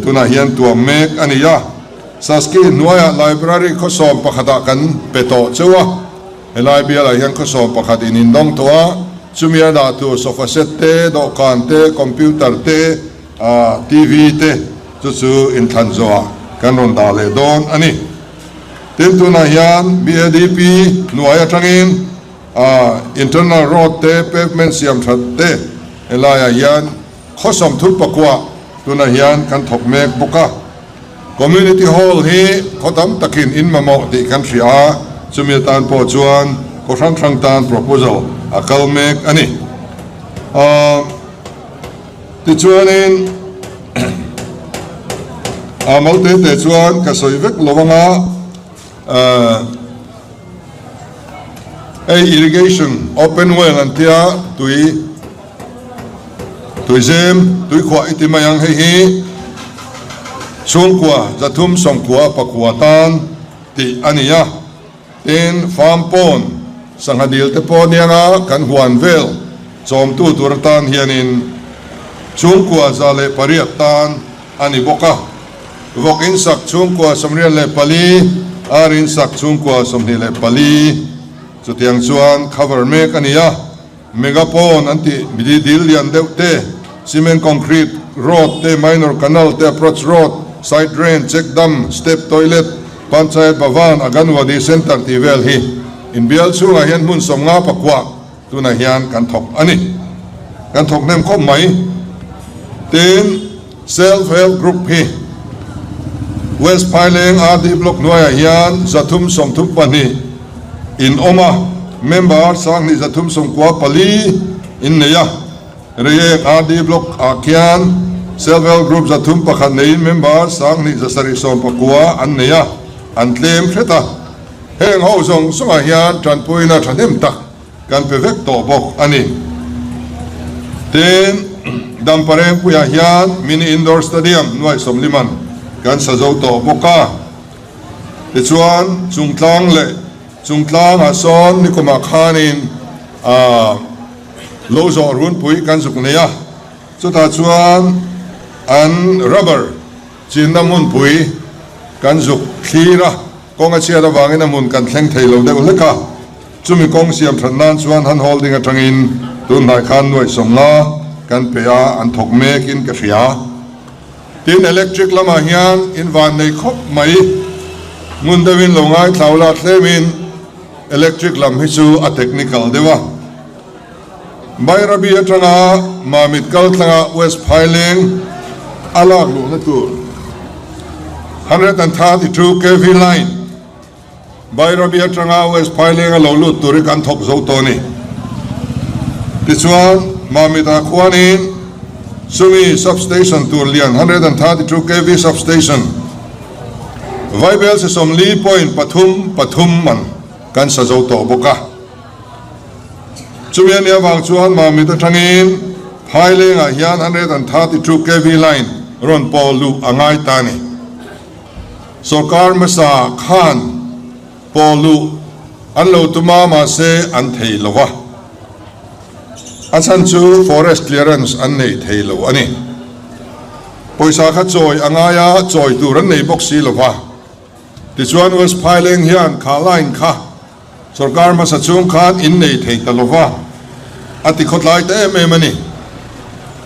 B: tunah hian tuam mek a ni a. Saski hnuaiah library khawsawm pakhatah kan pe tawh cheu a, helai bialah hian khawsawm pakhat in indawng tawh a, chumi a dah tur sofa set te, dawhkan te, computer te, TV te chu chu inthlan zawhah kan rawn dah leh dawn a ni. Tin, tunah hian BADP hnuai atangin internal road te, pavement siam that te helaiah hian khaw 34 tunah hian kan thawk mek bawk a. Community Hall hi khaw tam takin in mamawh tih kan hria a, chumi atan pawh chuan khaw hrang hrang tan proposal a kal mek a ni. Tichuanin a mal te te chuan ka sawi vek lo anga hei irrigation open well an tia tui tuizem tuikhuah i ti mai ang hei hi chhungkua 394 tan tih a ni a. Tin, farm pawn, sangha dil te pawh nianga kan huan vel chawmtu tur atan hianin chhungkua 108 tan a ni bawk a. Vawk in sak chhungkua 94, ar in sak chhungkua 24 chutiang chuan cover mek a ni a. Mega pawn an tih midi dil lian deuh te, cement concrete road te, minor canal te, approach road, side drain, check dam, step toilet, Panchayat Bhavan, Aganwadi Centre tih vel hi inbial chhungah hian hmun 59 tunah hian kan thawk a ni. Kan thawk hnem khawp mai. Tin, Self Help Group hi West Phaileng RD Block hnuaiah hian 332 in awm a, member 2394 in nei a. Reiek RD Block ah khian Self Help Group 301 neiin member 2719 an nei a, an tlem hret a. Heng ho zawng zawngah hian tanpuina thahnem tak Kan pe vek tawh bawk a ni. Tin, Damparengpuiah hian Mini Indoor Stadium nuai sawmliman kan sa zo tawh bawk a. Tichuan, Chungtlang leh Chungtlangah sawn nikumah khanin aah lo zawh runpui kan zuk nei a. Chutah chuan an rubber chinna hmunpui kan zuk thlir a, kawng a chhiat avangin a hmun kan thleng thei lo deuh hlek a. Chumi kawng siam that nan chuan han holding atangin tun hnai khan nuaih 50 kan pe a, an thawk mekin ka hria. Tin, electric lamah hian in van nei khawp mai. Ngun deuhin lo ngaithlau la thlemin electric lam hi chu a technical deuh a. Bairabi atanga Mamit kal thlanga West Phaileng a lak luhna tur 132 kv line, Bairabi atanga West Phaileng a lo lut tur hi kan thawk zo tawh a ni. Tichuan, Mamit-ah khuanin chumi substation tur lian 132 kv substation Vaibel si 40.33 man kan sa zo tawh bawk a. Chumi a nih avang chuan Mamit atangin Phailengah hian 132 kv line rawn pawh luh a ngai ta a ni. Sorkar hmasa khan pawh luh an lo tum a, mahse an thei lo va. A chhan chu forest clearance an nei thei lo a ni. Pawisa kha chawi a ngai a, chawi tur an nei bawk si lo va. Tichuan West Phaileng hian kha line kha sorkar hmasa chung khan in nei thei ta lo va, a ti khawtlai ta em em a ni.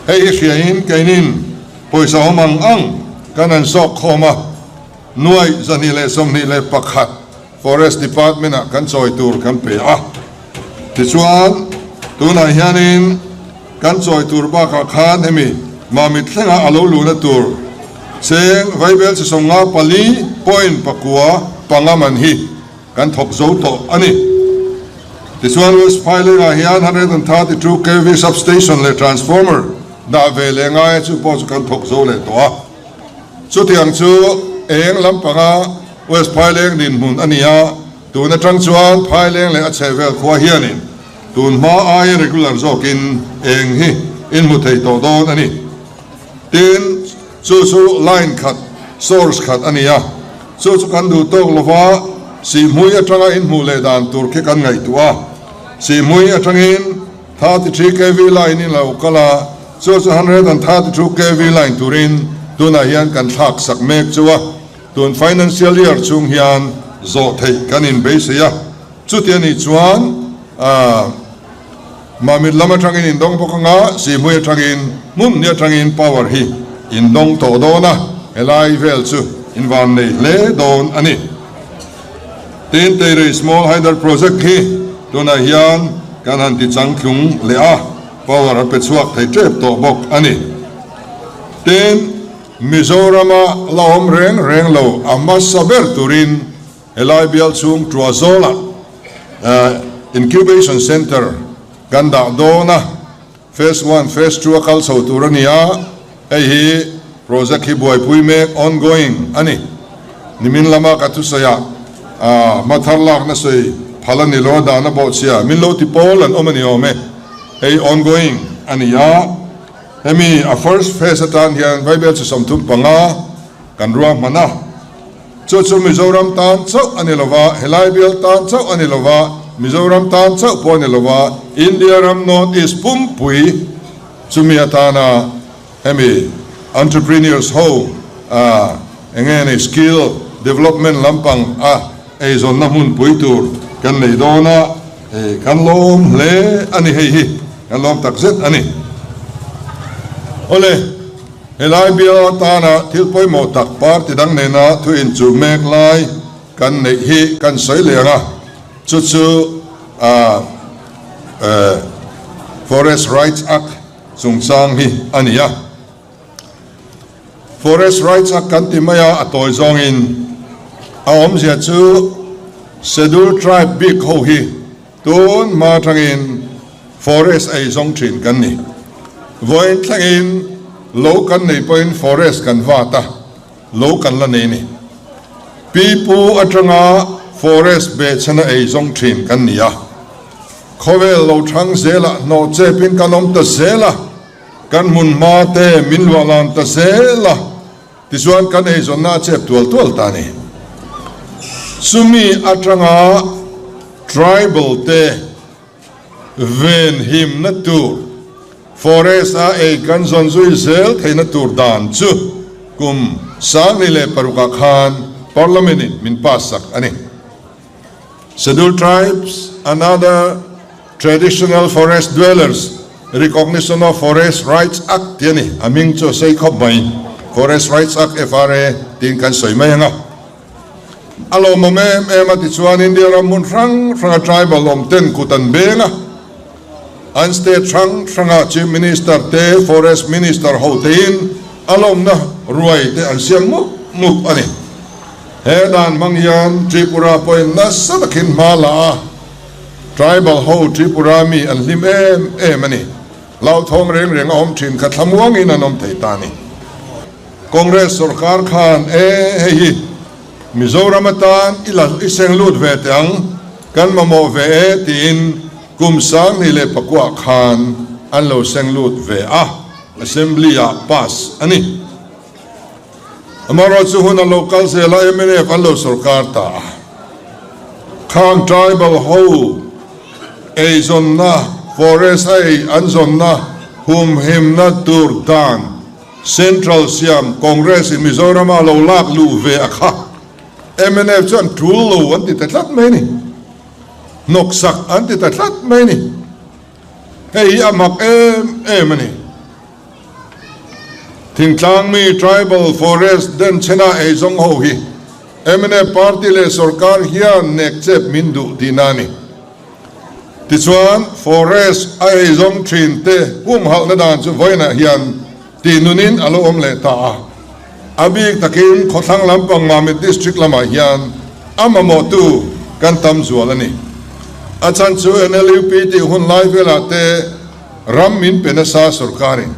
B: Hei hi hriain keinin Pawisa awm ang ang kan han zawk khawm a, nuai 221 Forest Department ah kan chawi tur kan pe a. Tichuan, tunah hianin kan chawi tur bakah khan hemi Mamit thlenga a lo luhna tur cheng vaibel chi 54 point 9 5 man hi kan thawk zo tawh a ni. Tichuan, West Phaileng-ah hian 132 kv substation leh transformer dah ve leh ngai a, chu pawh chu kan thawk zo leh tawh a. Chutiang chu eng lampanga West Phaileng dinhmun a ni a, tun atang chuan Phaileng leh a chhehvel khua hianin tun hma aia regular zawkin eng hi in hmu thei tawh dawn a ni. Tin, chu chu line khat, source khat a ni a, chu chu kan duh tawk lova Sihhmui atanga in hmuh leh dan tur khi kan ngaihtuah a. Sihhmui atangin 33 kv line in lo kal a, chu chu 132 kv line turin tunah hian kan thlak sak mek chu a, tun financial year chhung hian zawh theih kan inbeisei a. Chuti a nih chuan aah Mamit lam atangin in dawng bawk anga, Sihhmui atangin hmun ni atangin power hi in dawng tawh dawn a, helai vel chu in van nei hle dawn a ni. Tin, Teirei Small Hydel Project hi tunah hian kan han ti changtlung leh a, power a pe chhuak thei tep tawh bawk a ni. Tin, Mizorama la awm reng reng lo a hmasa ber turin Helai bial chhung Tuazawlah Incubation Centre kan dah dawn a, Phase One, Phase Two a kal chho tur a ni a, hei hi project hi buaipui mek, ongoing, a ni. Nimin lama ka thusawiah hma thar lakna sawi phal a ni lo a dahna bawhchhia min lo ti pawl an awm a ni awm e, hei ongoing a ni a, hemi a first phase atan hian Vaibel chi 35 kan ruahman a. Chu chu Mizoram tan chauh a ni lo va, helai bial tan chauh a ni lo va, Mizoram tan chauh pawh a ni lo va, India ram North East pumpui chumi atana hemi entrepreneurs ho eng nge ni skill development lampang a eizawnna hmunpui tur kan nei dawn a, kan lawm hle a ni hei hi, kan lawm takzet a ni. Awle. Helai bial atana thil pawimawh tak party dang nena thu inchuh mek lai kan neih hi kan sawi leh ang a, chu chu Forest Rights Act chungchang hi a ni a. Forest Rights Act kan ti mai a, a tawi zawngin a awmzia chu Scheduled Tribe bik ho hi Tun hma atangin forest ei zawng thin kan ni. Vawiin thlengin lo kan nei pawhin forest kan vat a, lo kan la nei ni. Pipu atanga forest behchhana ei zawng thin kan ni a. Khawvel lo thang zelah hnawh chepin kan awm ta zel a, kan hmun hma te min luahlan ta zel a, Tichuan kan eizawnna a chep tual tual ta a ni. Chumi atanga tribal te venhimna tur, forest a ei kan zawn zui zel theihna tur dan chu kum 2006 ah khan Parliament in min pass sak a ni. Scheduled Tribes and other Traditional Forest Dwellers Recognition of Forest Rights Act tih a ni. A hming chu a sei khawp mai. Forest Rights Act, FRA, tiin kan sawi mai ang a. A lawmawm em em a tichuan India ram hmun hrang hranga tribal awm ten kut an beng a. An state hrang hranga Chief Minister te, Forest Minister ho tein a lawmna ruai te an siam mup mup a ni. He dan hmang hian Tripura pawhin nasa takin hma la a, tribal ho Tripura mi an hlim em em a ni. Hlauthawng reng reng a awm thin kha thlamuangin an awm thei ta a ni. Congress sorkar khan e hei hi Mizoram atan i la i seng lut ve teh ang, kan mamawh ve e tiin kum 2009 khan an lo seng lut ve a, Assembly ah pass a ni. Amaherawhchu hun a lo kal zel a, mnf an lo sorkar ta a. Khang tribal ho eizawnna, forest a ei an zawnna humhimna tur dan Central siam Congress in Mizoram a lo lak luh ve a kha mnf chuan tul lo an ti ta tlat mai a ni. Hnawksak an ti ta tlat mai a ni. Hei hi a mak em em a ni. Thingtlang mi tribal forest denchhena eizawng ho hi mnf party leh sorkar hian nek chep min duh tihna a ni. Tichuan forest a eizawng thin te humhalhna dan chu vawiinah hian tih nunin a lo awm leh ta a. A bik takin khawthlang lampang Mamit District lamah hian a mamawhtu kan tam zual a ni. A chhan chu NLUP tih hun lai velah te ram min pe nasa sorkarin.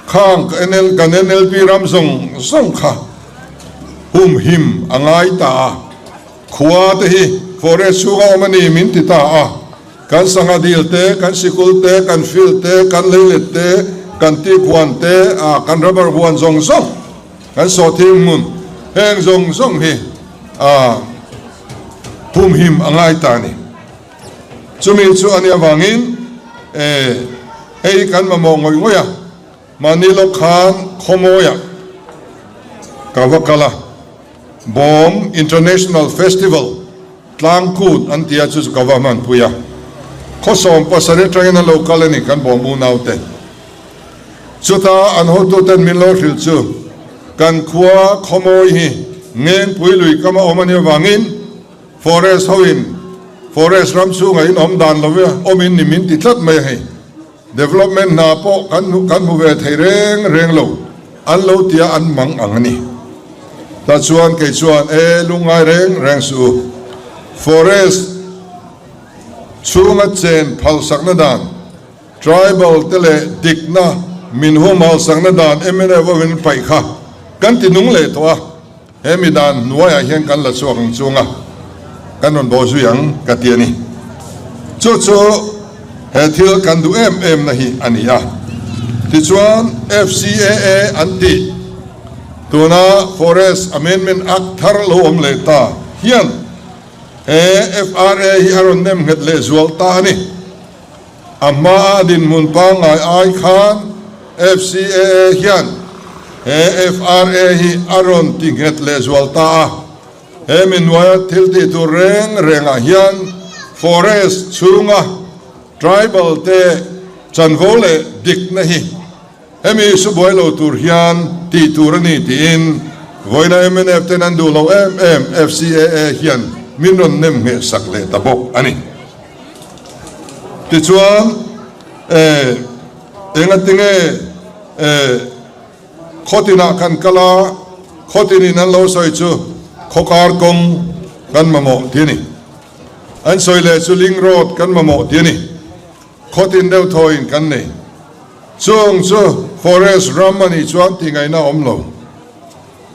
B: Khang kan NLP ram zawng zawng kha humhim a ngai ta a, khua te hi forest chhunga awm a ni min ti ta a, kan sangha dil te, kan sikul te, kan field te, kan leilet te, kan teak huan te, ah kan rubber huan zawng zawng, kan sawhthing hmun heng zawng zawng hi ah humhim a ngai ta a ni. Chumi chu a nih avangin e hei kan mamawh ngawih ngawih a, mahni lawk khan khawmawiah ka va kal a, Bawm International Festival tlangkut an tia chu chu ka va hmanpui a, khawsawm pasarih atangin an lo kal a ni kan bawm unaute. Chuta an hotuten min lo hrilh chu kan khua khawmawi hi Ngengpui lui kama awm a nih avangin, Forest ho in Forest ram chhungah in awm dan lo awm in ni min ti tlat mai a hei. Development hna pawh kan kan hmu ve thei reng reng lo an lo tia an mang ang a ni. Tah chuan kei chuan e lungngai reng reng suh u. Forest chhunga chen phalsakna dan Tribal te leh dikna min humhalsakna dan mnf ho in paih kha kan ti nung leh tawh a. He mi dan hnuaiah hian kan la chhuak ang chunga kan rawn bawh zui ang ka ti a ni. Chu chu he thil kan duh em em na hi a ni a. Tichuan FCAA an tih tuna Forest Amendment Act thar lo awm leh ta hian he FRA hi a rawn nem nghet leh zual ta a ni. A hmaa dinhmun pangngai ai khan FCAA hian he FRA hi a rawn ti nghet lehzual ta a. He mi hnuaia thil tih tur reng rengah hian forest chhunga tribal te chanvo leh dikna hi hemi su buai lo tur hian tih tur a ni tiin vawiina mnf ten an duh lo em em FCAA hian min rawn nem ngheh sak leh ta bawk a ni. Tichuan, eh, engatinge, eh, khaw tinah kan kal a, khaw tinin an lo sawi chu khawkar kawng kan mamawh ti a ni. An sawi leh chu link road kan mamawh ti a ni. Khaw tin deuh thawiin kan nei. Chung chu forest ram a nih chuan tih ngaihna a awm lo.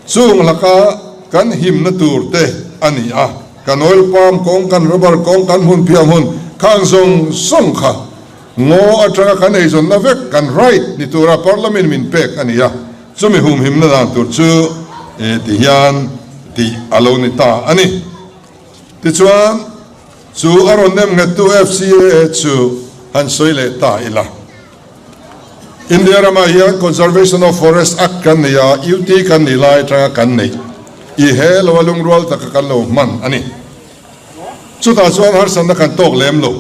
B: Chung laka kan himna tur te a ni a, kan oil palm kawng, kan rubber kawng, kan hmun phiah hmun khang zawng zawng kha ngaw atanga kan eizawnna vek kan right ni tura Parliament min pek a ni a, chumi humhimna dan tur chu ti hian tih a lo ni ta a ni. Tichuan, chu a rawn nem nghettu FCAA chu han sawi leh ta ila. India ramah hian Conservation of Forest Act kan nei a, UT kan nih lai atanga kan neih i he lo a lungrual taka kan lo hman a ni. Chutah chuan harsatna kan tawk lem lo.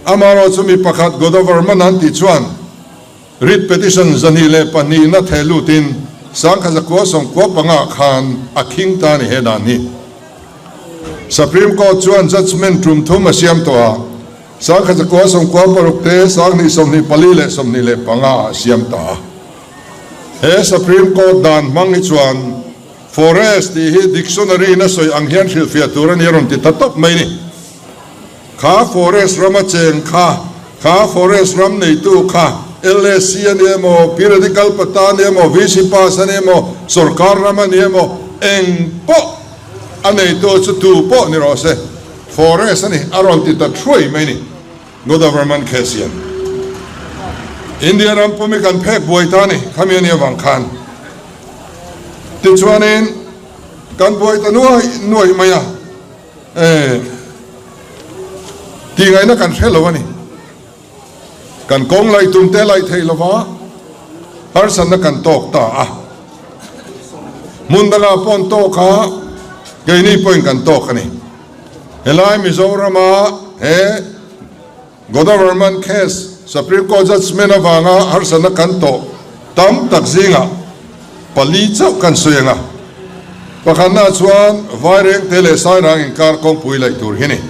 B: Amaherawh chu mi pakhat Godavarman an tih chuan writ petition 202 na theh lutin 1995 khan a khing ta a ni he dan hi. Supreme Court chuan judgement tum thum a siam tawh a. 1996 te, 2024 leh 25 ah siam ta a. He Supreme Court dan hmang hi chuan Forest tih hi dictionary in a sawi ang hian hrilhfiah tur a ni a rawn ti ta tawp mai ni. Kha Forest rama cheng kha, kha Forest ram neitu kha LSC a ni emaw, Periodical Patta a ni emaw, VC Pass a ni emaw, Sorkar ram a ni emaw, eng pawh a neitu chu tu pawh ni rawh se. Forest a ni, a rawn ti ta thuai mai ni. Godavarman case hian India ram pum hi kan phek buai ta a ni, khami a nih avang khan. Tichuanin kan buai ta nuai nuai mai a, eh, tih ngaihna kan hre lo a ni. Kan kawng laih tum te laih theih lova harsatna kan tawk ta a, hmun dangah pawh an tawk a, keini pawhin kan tawk a ni. Helai Mizorama he Godavarman case Supreme Court judgement avanga harsatna kan tawh tam tak zingah pali chauh kan sawi ang a, pakhatnaah chuan Vairengte leh Sairang inkar kawngpui laih tur hi ni.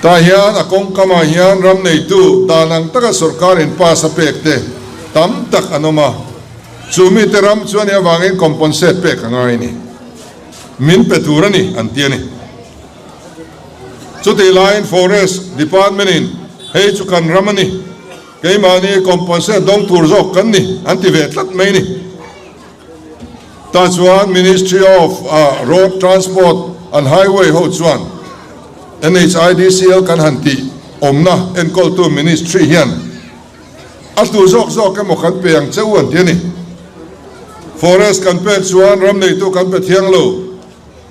B: Tah hian a kawngkamah hian ram neitu dan ang taka sorkarin pass a pek te tam tak an awm a, chu mite ram chu a nih avangin compensate pek a ngai a ni. Min pe tur a ni an ti a ni. Chutih laiin Forest Department-in hei chu kan ram a ni. Keimahni compensate dawng tur zawk kan ni an ti ve tlat mai ni. Tah chuan Ministry of Road Transport and Highway ho chuan NHIDCL kan han tih awmna enkawltu Ministry hian a tu zawk zawk emaw kan pe ang che u an ti a ni. Forest kan pek chuan ram neitu kan pe thiang lo,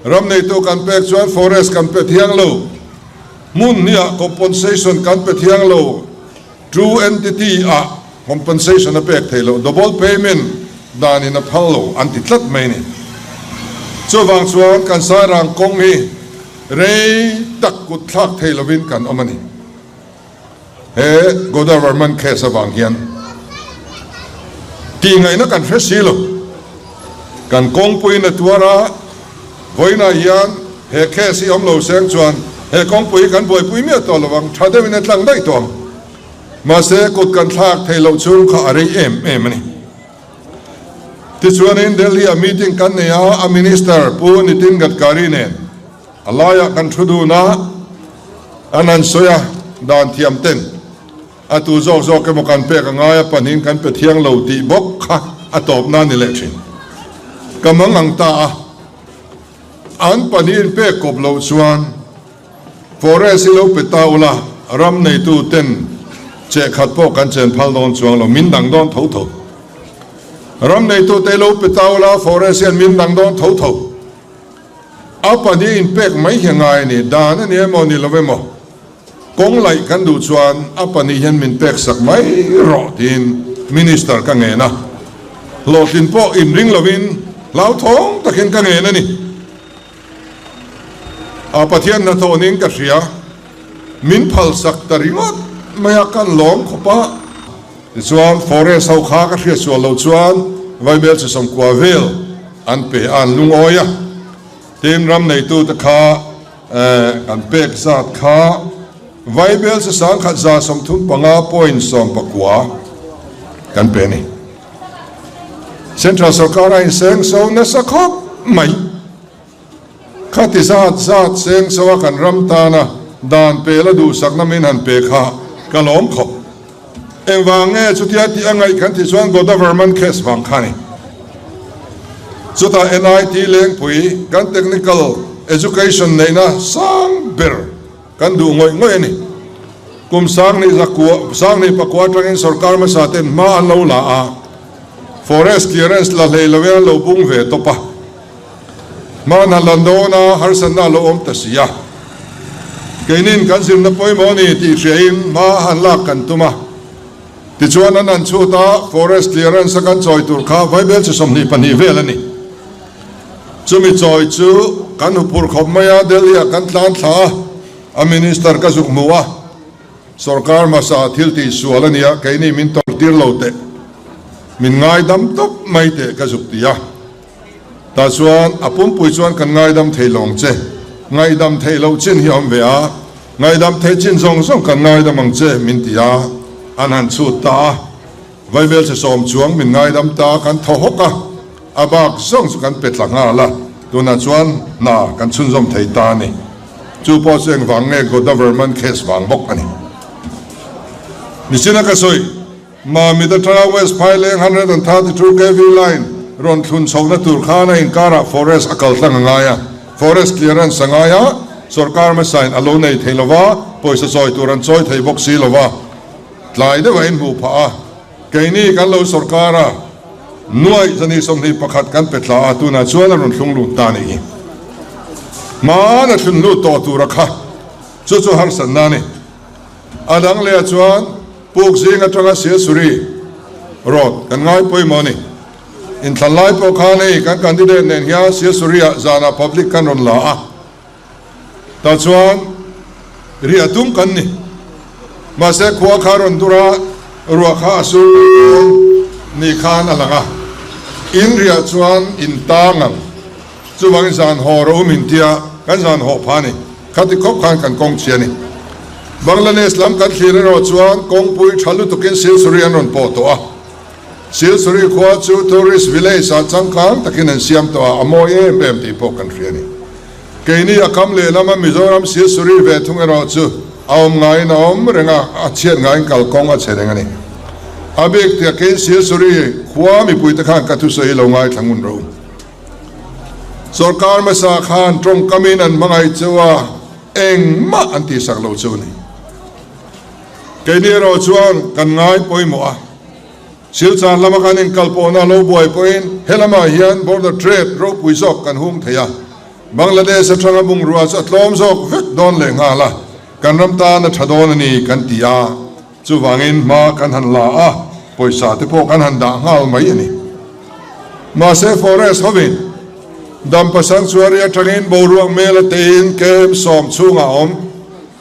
B: ram neitu kan pek chuan forest kan pe thiang lo, hmun hniah compensation kan pe thiang lo, True entity ah compensation a pek theih loh, double payment dan in a phal lo an ti tlat mai a ni. Chuvang chuan kan Sairang kawng hi rei tak kut thlak thei lovin kan awm a ni. He Godavarman case avang hian tihngaihna kan hre si lo. Kan kawngpuiin a tuar a, vawiinah hian he case hi awm lo seng chuan he kawngpui hi kan buaipui miah tawh lo ang, tha deuhin a tlang daih tawh ang. Mahse, kut kan thlak theih loh chhung kha a rei em em a ni. Tichuanin Delhi-ah meeting kan nei a, a Minister Pu Nitin Gadkari nen a laiah kan thu dun a, an han sawi a, dan thiam ten. A tu zawk zawk emaw kan pek a ngai a, pahnihin kan pe thiang lo tih bawk kha a tawpna a ni leh thin. Ka mang ang ta a, an pahnihin pek kawp loh chuan Forest hi lo pe ta ula, ram neitu ten cheh khat pawh kan chen phal dawn chuang lo, min dang dawn tho tho. Ram neitu te lo pe ta ula, Forest hian min dang dawn tho tho. A pahnihin pek mai hi a ngai a ni, dan a ni emaw ni lo emaw. Kawng laih kan duh chuan a pahnih hian min pek sak mai rawh tiin Minister ka ngen a, hlawhtlin pawh inring lovin hlauthawng takin ka ngen a ni. A Pathian hnathawh niin ka hria, min phalsak ta ringawt mai a kan lawm khawp a. Tichuan Forest ho kha ka hriat sual loh chuan Vaibel chi sawmkua vel an pe a, an lungawi a, tin ram neitute kha Kan pek zat kha Vaibel chu 1135.19 kan pe a ni. Central sorkar a inseng so nasa khawp mai. Khati zat zat seng so a kan ram tana dan pela duhsakna min han pe kha ka lawm khawp. Engvang nge chutia tih a ngaih kan tih chuan Godavarman case vang kha a ni. Chutah NIT Lengpui kan technical education neihna sang ber kan duh ngawih ngawih a ni. Kum sang zakua sang pakua atangin sorkar hmasa ten hma an lo la a, forest clearance la hlei lovin an lo bung ve tawp a. Hmanah lan dawna harsatna a lo awm ta si a, keinin kan zirna pawimawh a ni tih hriain hma a han lak kan tum a. Tichuan an han chhut a, forest clearance a kan chawi tur kha vaibel chi 22 vel a ni. Chumi chawi chu kan huphurh khawp mai a, Delhi-ah kan tlan thla a, a minister ka zuk hmu a, sorkar hmasa thil tih sual a nia, keini min tawrhtir lo teh, min ngaidam tawp mai teh ka zuk ti a. Tah chuan a pumpui chuan kan ngaidam thei lo ang che, ngaihdam theih loh chin hi a awm ve a, ngaihdam theih chin zawng zawng kan ngaidam ang che min ti a, an han chhut ta a, Vaibel chhe sawm chuang min ngaidam ta kan thaw hawk a, a bak zawng chu kan pe tla nghal a, tunah chuan hna kan chhunzawm thei ta a ni. Chu pawh chu engvang nge Godavarman case vang bawk a ni. Nichina ka sawi. Mamit atanga West Phaileng 132 kv line rawn thlun chhohna tur khan a inkarah forest a kal tlang a ngai a, forest clearance a ngai a, sorkar hmasain a lo nei thei lo va, pawisa chawi tur an chawi thei bawk si lo va, tlai deuh a inhmuh phah a, keini kan lo sorkar a, nuaih zani 21 kan pe tla a, tunah chuan a rawn thlung lut ta a nih hi. Hmaan a thlun lut tawh tura kha chu chu harsatna a ni. A dang leh ah chuan puk zing atanga Silsuri road kan ngai pawimawh a ni. Inthlan lai pawh khan hei kan candidate nen hian Silsuri ah zanah public kan rawn la a, tah chuan riah tum kan ni. Mahse khua kha rawn dur a, ruah kha a sur mai dawn ni khan a lang a, in riah chuan in tang ang. Chuvangin zan haw rawh u min tia kan zan haw pha a ni. Khati khawp khan kan kawng chhi a ni. Bangladesh lam kan thlir erawh chuan kawngpui tha lutukin Silsuri an rawn pawh tawh a. Silsuri khua chu tourist village ah changkang takin an siam tawh a, a mawi em em tih pawh kan hria a ni. Keini a kam lehlam a Mizoram Silsuri ve thung erawh chu. A awm ngaiin a awm reng a, a chhiat ngaiin kalkawng a chhe reng a ni. A bik tiakin Silsuri khua mipuite khan ka thusawi lo ngaithla ngun ro. Sorkar hmasa khan tawngkamin an hmangaih cheu a, engmah an tihsak lo cheu a ni. Keini erawh chuan kan ngai pawimawh a, Silchar lama kan inkalpawhna lo buai pawhin he lamah hian border trade ropui zawk kan hung thei a, Bangladesh atanga bungrua chu a tlawm zawk vek dawn leh nghal a, kan ram tan a tha dawn a ni kan ti a, chuvangin hma kan han la a, pawisa te pawh kan han dah nghal mai a ni. Mahse forest hovin Dampa Sanctuary atangin boruak mel a teiin kem 10 chhungah a awm,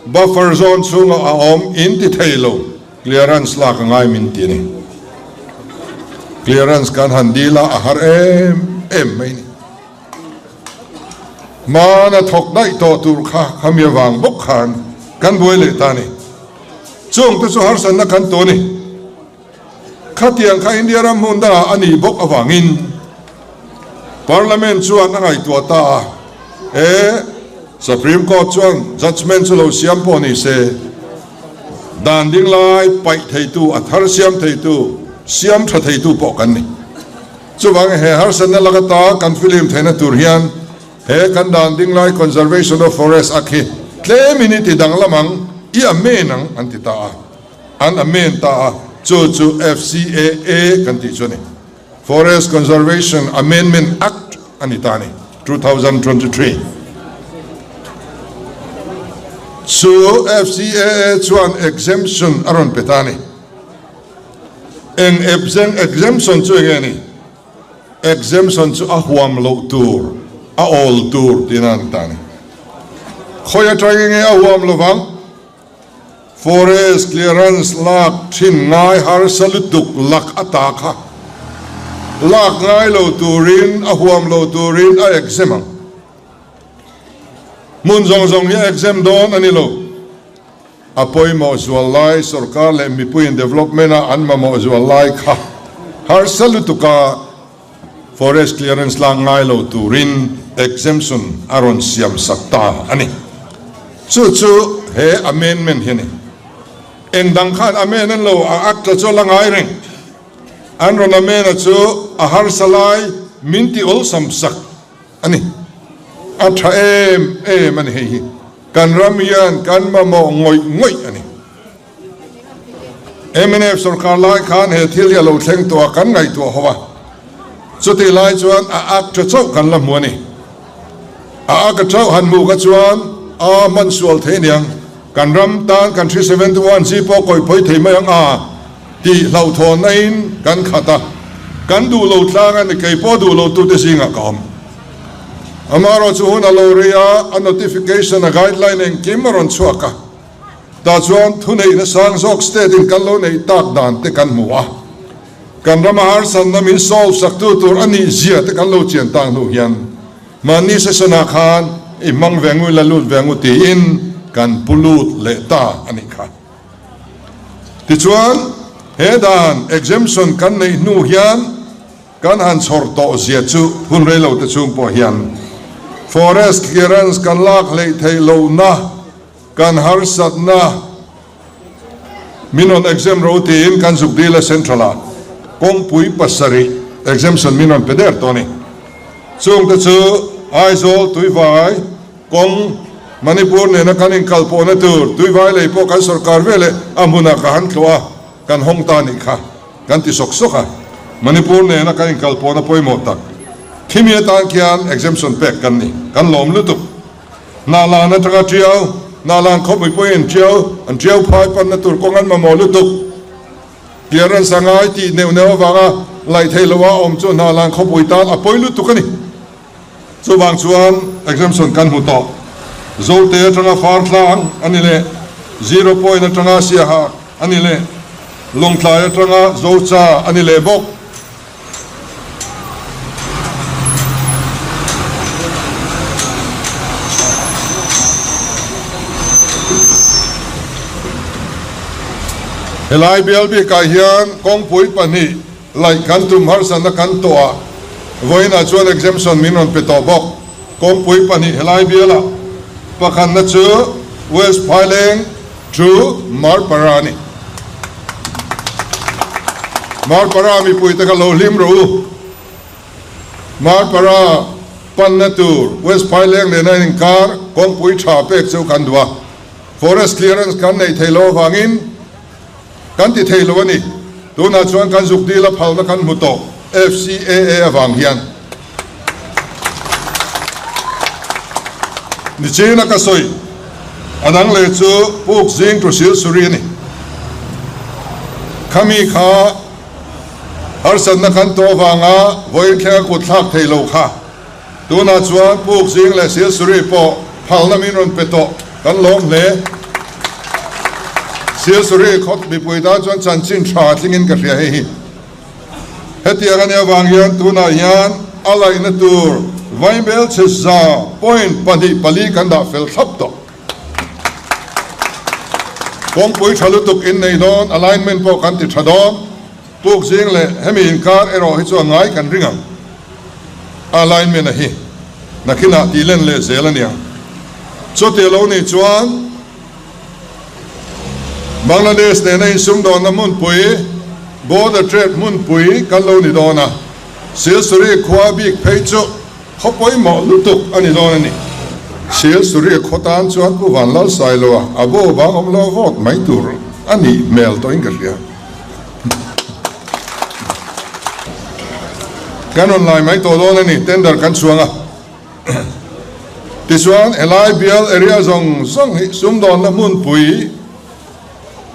B: buffer zone chhungah a awm in ti thei lo. Clearance lak a ngai min ti a ni. Clearance kan han dil a, a har em em mai a ni. Hmana thawk daih tawh tur kha khami avang bawk khan kan buai leh ta a ni. Chung te chu harsatna kan tu a ni. Khatiang kha India ram hmun dangah a nih bawk avangin Parliament chuan a ngaihtuah ta a, he Supreme Court chuan judgement chu lo siam pawh ni se, dan ding lai paih theitu, a thar siam theitu, siam tha theitu pawh kan ni. Chuvangin he harsatna lak ata kan film theihna tur hian he kan dan ding lai Conservation of Forest Act hi tlemin i ti danglam ang, i amen ang an ti ta a. An amend ta a, chu chu FCAA kan tih chu a ni. Forest Conservation Amendment Act a ni ta a ni, 2023. Chu FCAA chuan exemption a rawn pe ta a ni. Eng exemption chu enge a ni? Exemption chu a huam loh tur, a awl tur tihna a ni ta a ni. Khawi atangin nge a huam lovang? Forest clearance lak thin ngai harsa lutuk lak a ta kha lak ngai lo turin a huam lo turin a exempt ang. Hmun zawng zawng hi a exempt dawn a ni lo. A pawimawh zual lai sorkar leh mipuiin development a an mamawh zual lai kha harsa lutuka Forest clearance lak ngai lo turin exemption a rawn siam sak ta a ni. Chu chu he amendment hi a ni. Eng dang khan amend an lo, a act-a chu a la ngai reng. An rawn amend-a chu a harsa lai min ti awlsam sak a ni. A tha em em a ni hei hi. Kan ram hian kan mamawh ngawih ngawih a ni. Mnf sorkar lai khan he thil hi a lo thleng tawh a, kan ngaihtuah ho a. Chutih lai chuan a ak tha chauh kan la hmu a ni. A ak a chauh han hmuh kha chuan a hman sual thei aniang, kan ram tan kan 371 chi pawh kawih phawi thei mai ang a tih hlauhthawnna in kan khat a. Kan duh lo tlang a ni, kei pawh duh lo tute zingah ka awm. Amaherawhchu hun a lo rei a, a notification, a guideline engkim a rawn chhuak a. Tah chuan thuneihna sang zawk state in kan lo neih tak dan te kan hmu a, kan rama harsatna min solve saktu tur a nih zia te kan lo chian tak hnu hian mahni session ah khan i hmang ve ngu i la lut ve ngu tiin kan pu lut leh ta a nih kha. Tichuan he dan exemption kan neih hnu hian kan han chhawr tawh zia chu hun rei lo te chhung pawh hian forest clearance kan lak hleih theih lohna Kan harsatna min rawn exempt ro tiin kan zuk dil a Central ah kawngpui pasarih exemption min rawn pe der tawh a ni. Chungte chu Aizawl, Tuivai, kawng, Manipur nena kan inkalpawhna tur Tuivai lei pawh kan sorkar veleh a hmunah ka han tluah a, kan hawng ta nih kha kan ti sawk sawk a. Manipur nena kan inkalpawhna pawimawh tak khimi atan khian exemption pek kan ni, kan lawm lutuk. Hnahlan atanga tiau, Hnahlan khawpui pawhin tiau, an tiau phai panna tur kawng an mamawh lutuk. Clearance a ngai tih neuh neuh avanga laih theih loha awm chu Hnahlan khawpui tan a pawi lutuk a ni. Chuvang chuan exemption kan hmu tawh. Zote atanga far tlang a ni leh, Zero point atanga Siaha a ni leh, Lawngtlai atanga Zocha a ni leh bawk. Helai bial bikah hian kawngpui pahnih laih kan tum harsatna kan tawh a, vawiinah chuan exemption min rawn pe tawh bawk. Kawngpui pahnih helai bialah pakhatna chu West Phaileng. Chu Marpara a ni. Marpara mipuite kha lo hlim rawh u. Marpara panna tur West Phaileng nena inkar kawngpui tha pek chu kan duh a. Forest clearance kan neih theih loh avangin kan ti thei lo a ni. Tunah chuan kan zuk dil a phalna kan hmu tawh FCAA avang hian. Nichina ka sawi a dang leh chu puk zing tu sil suri a ni. Khami kha harsatna kan tawh avanga vawiin thlenga kut thlak thei lo kha tunah chuan puk zing leh sil suri pawh phalna min rawn pe tawh kan lawm hle. Sil suri khawp mipui tan chuan chanchin tha tlingin ka hria hei hi. Hetiang a nih avang hian tunah hian a laihna tur Vaibel chhe 1.24 kan dah fel thlap tawh. Kawngpui tha lutuk in nei dawn, alignment pawh kan ti tha dawn. Puk zing leh hemi inkar erawh hi chu a ngai kan ring ang. Alignment a hi nakhinah tih len leh zel a nia. Chuti a lo nih chuan Bangladesh nena insumdawnna hmunpui, border trade hmunpui kan lo ni dawn a, Silsuri khua bik phei chu khaw pawimawh lutuk a ni dawn a ni. Silsuri khaw tan chuan Pu Vanlalsailoa a bo vang awm lo vote mai tur a nih hmel tawhin ka hria. Kan rawn lai mai tawh dawn a ni, tender kan chhuang a. Tichuan, helai bial area zawng zawng hi sumdawnna hmunpui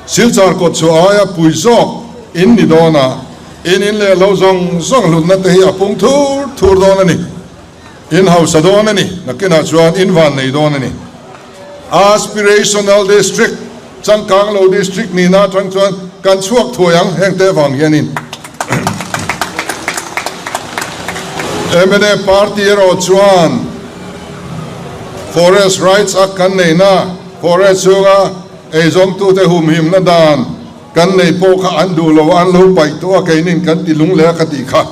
B: Silchar kawt chhuah aia pui zawk in ni dawn a, in in leh lo zawng zawng hlutna te hi a pung thur thur dawn a ni. In hausa dawn a ni, nakinah chuan in van nei dawn a ni. Aspirational District, changkang lo district nihna atang chuan kan chhuak thuai ang heng te vang hianin. Mnf party erawh chuan Forest Rights Act kan neihna, forest chhunga eizawngtute humhimna dan kan neih pawh kha an duh lo a, an lo paih tawh a, keinin kan ti lung leh a ka tih kha.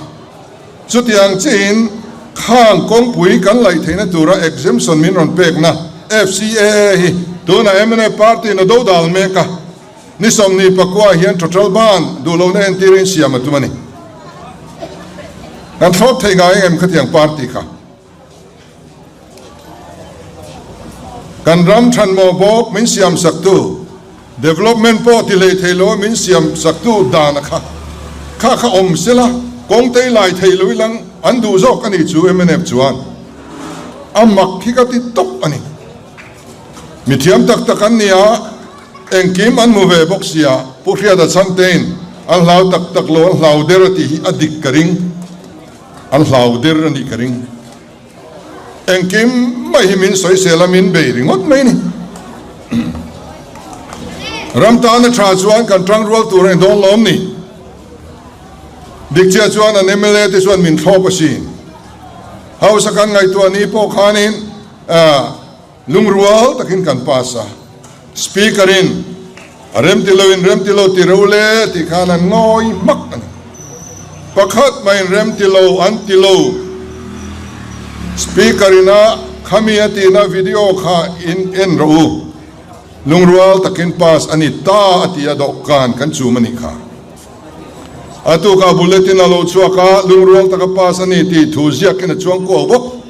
B: Chutiang chiin khang kawngpui kan laih theihna tura exemption min rawn pekna FCAA hi tunah mnf party in a dodal mek a, ni 24 hian total ban duh lohna entirin siam a tum a ni. Kan thlawp thei ngai em khatiang party kha? Kan ram thanmawh bawk min siam saktu, development pawh ti hlei thei lo a min siam saktu dan a kha kha kha awm sela, kawng tei lai thei lo ilang an duh zawk a ni chu mnf chuan a mak hi ka ti tawp a ni. Mi thiam tak tak an ni a, engkim an hmu ve bawk sia, Pu Hriata Chhangtein an hlau tak tak lo an hlau der a tih hi a dik ka ring. An hlau der a nih ka ring. Engkim mai hi min sawisel a, min bei ringawt mai ni. Ram tana tha chuan kan tangrual tur a ni dawn lawm ni. Dikchia chuan an mla te chuan min thlawp asin. House a kan ngaihtuah ni pawh khanin Lungrual takin kan pass a, Speaker in a remti lo in remti lo ti reuh le tih khan an ngawi hmak a ni. Pakhat mah in remti lo an ti lo. Speaker in a khami a tihna video kha in en rawh u. Lungrual takin pass a ni ta a ti a dawhkan kan chum a nih kha. A tukah bulletin a lo chhuak a, lungrual taka pass a ni tih thu ziakin a chuang kuau bawk.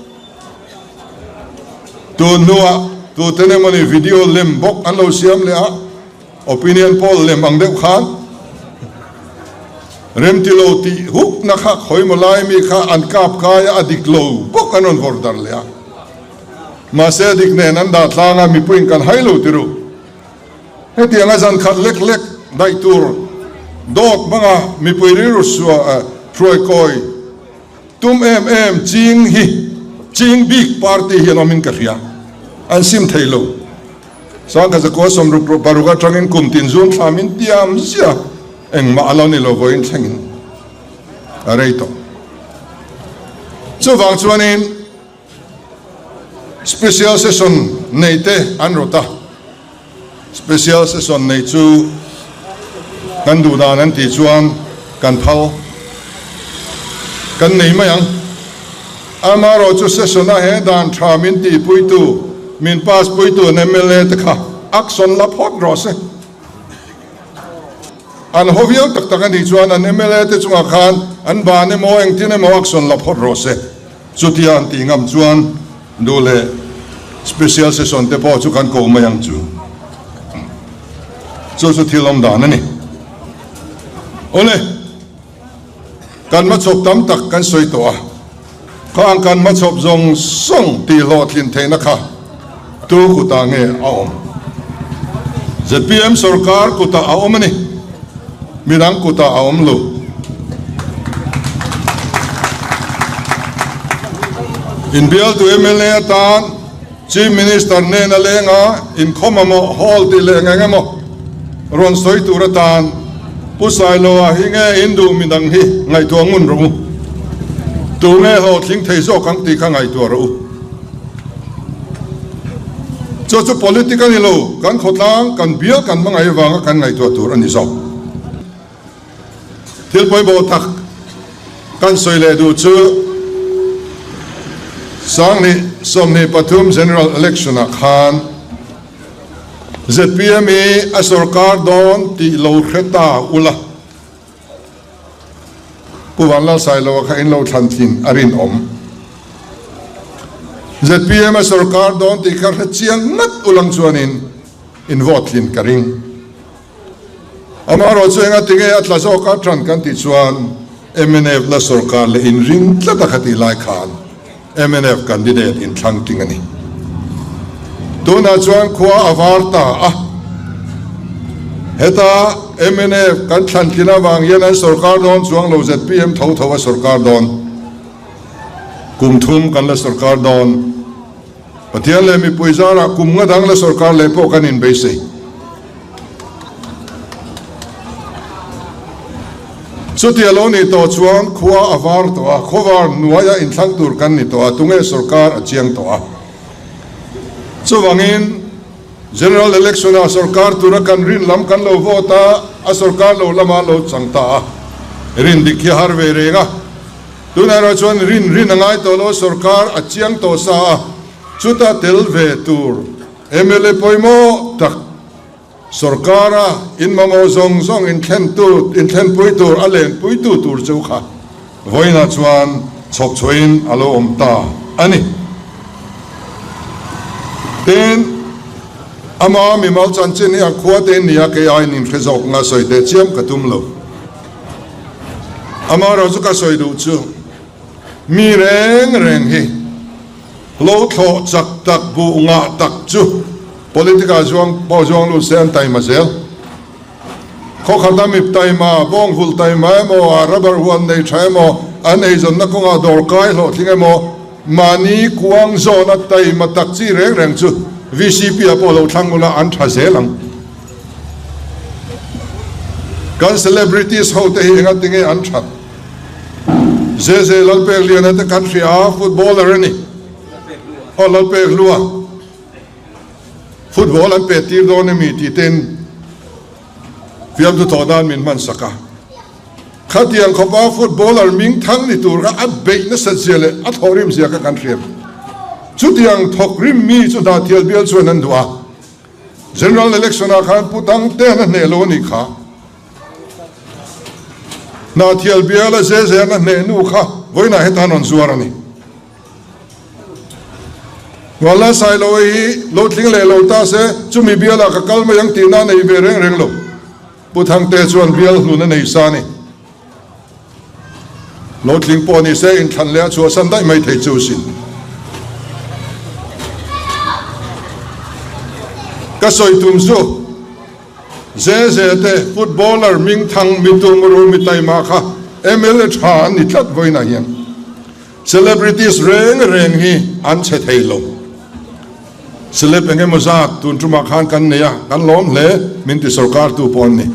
B: Tun hnuah tuten emawni video lem bawk an lo siam leh a, opinion poll lem ang deuh khan remti lo tih hukna kha khawimaw lai mi kha an kap kai a, a dik lo bawk an rawn vawrh darh leh a. Mahse a dik nen an dah tlang a, mipuiin kan hai lo ti ru. Hetianga zan khat lek lek daih tur dawt hmanga mipui rilru hruaikawi Tum em em ching hi ching bik party hi an awmin ka hria. An sim thei lo. Sangkhaza 66 atangin kum tin zun thla min tiam zia engmah a lo ni lo vawiin thlengin a rei tawh. Chuvang chuanin Special session nei te an rawt a, Special session nei chu kan duh dan an tih chuan kan phal kan nei mai ang. Amaherawhchu session a he dan tha min tihpuitu, min pass puitu an mla te kha. Action la phawt rawh se. An haw viau tak tak a nih chuan an mla te chungah khan an ban emaw engtin emaw action la phawt rawh se. Chutia an tih ngam chuan duh leh special session te pawh chu kan ko mai ang chu. Chu chu thil awm dan a ni. Awle, kan hmachhawp tam tak kan sawi tawh a, khang kan hmachhawp zawng zawng tih hlawhtlin theihna kha tu kutah nge a awm? Zpm sorkar kutah a awm a ni, midang kutah a awm lo. Inbialtu mla atan Chief Minister nena lenga inkhawm emaw hall tih leh eng emaw rawn sawi tur atan Pu Sailoa hi nge in duh midang hi ngaihtuah ngun rawh u. Tunge hlawhtling thei zawk ang tih kha ngaihtuah rawh u. Chu chu politic a ni lo, kan khawtlang, kan bial kan hmangaih avanga kan ngaihtuah tur a ni zawk. Thil pawimawh tak kan sawi leh duh chu Sanghnih 23 General Election ah khan zpm hi a sorkar dawn tih lo hre ta ula, Pu Vanlalsailoa kha in lo thlan thin a rinawm. Zpm a sorkar dawn tih kha hre chiang ngat ulang chuanin in vote tlin ka ring. Amaherawh chu enga tinge a tla zawk a tan kan tih chuan mnf la sorkar leh inring tlat a kha tih lai khan mnf candidate inthlang ting a ni. Tunah chuan khua a var ta a, heta mnf kan thlan tlin avang hian an sorkar dawn chuang lo zpm tho tho a sorkar dawn, kum thum kan la sorkar dawn. Pathian leh mipui zarah kum nga dang la sorkar leh pawh kan inbeisei. Chutia lo nih tawh chuan khua a var tawh a, khawvar hnuaia inthlang tur kan ni tawh a, tunge sorkar a chiang tawh a. Chuvangin General Election ah sorkar tura kan rin lam kan lo vote a, a sorkar lo lama lo chang ta a, rin dik hi a har ve reng a. Tunah erawh chuan rin rin a ngai tawh lo, sorkar a chiang tawh sa a, chuta tel ve tur mla pawimawh tak sorkara in mamawh zawng zawng inthlentu, inthlenpui tur a lenpuitu tur chu kha vawiinah chuan chhawp chhuahin a lo awm ta a ni. Tin, ama mimal chanchin hi a khua te in nia kei aiin inhre zawk nga sawi teh chiam ka tum lo. Amaherawh chu ka sawi duh chu mi reng reng hi lo thlawh chak tak buh ngah tak chu politic-ah zuang pawh zuang lut se an taima zel. Khawkhata mip taima, bawnghulh taima emaw, a rubber huan nei tha emaw, an eizawnna kawngah dawr kai hlawhtling emaw, mahni kuang zawna taima tak chi reng reng chu VCP-ah pawh lo thlang ula an tha zel ang. Kan celebrities ho te hi enga tinge an that? Zeze Lalpekliana te kan hria a, footballer a ni. Aw Lalpekhlua football an pet tir dawn emi tih ten fiamthu thawh nan min hman sak a. Khatiang khawpa footballer ming thang ni tur kha a beih nasat zia leh a thawhrim zia kha kan hria. Chutiang thawkrim mi chu Hnahthial bial chuan an duh a. General Election ah khan Pu Dangtean a hneh lo a nih kha. Hnahthial biala Zezean a hneh nu kha vawiinah hetan rawn zuar a ni. Vanlai Sailoa hi lo tling leh lo ta se chumi bialah ka kal mai ang tihna a nei ve reng reng lo. Pu Thangte chuan bial hlun a nei sa a ni. Lo tling pawh ni se inthlan leh a chhuahsan daih mai thei chu sin. Ka sawi tum chu Zeze te footballer Mingthang Mitumuru Mitaima kha mla tha an ni tlat vawiinah hian celebrities reng reng hi an che thei lo. Celeb eng emaw zat tun tumah khan kan nei a, kan lawm hle min ti sorkar tu pawh an ni.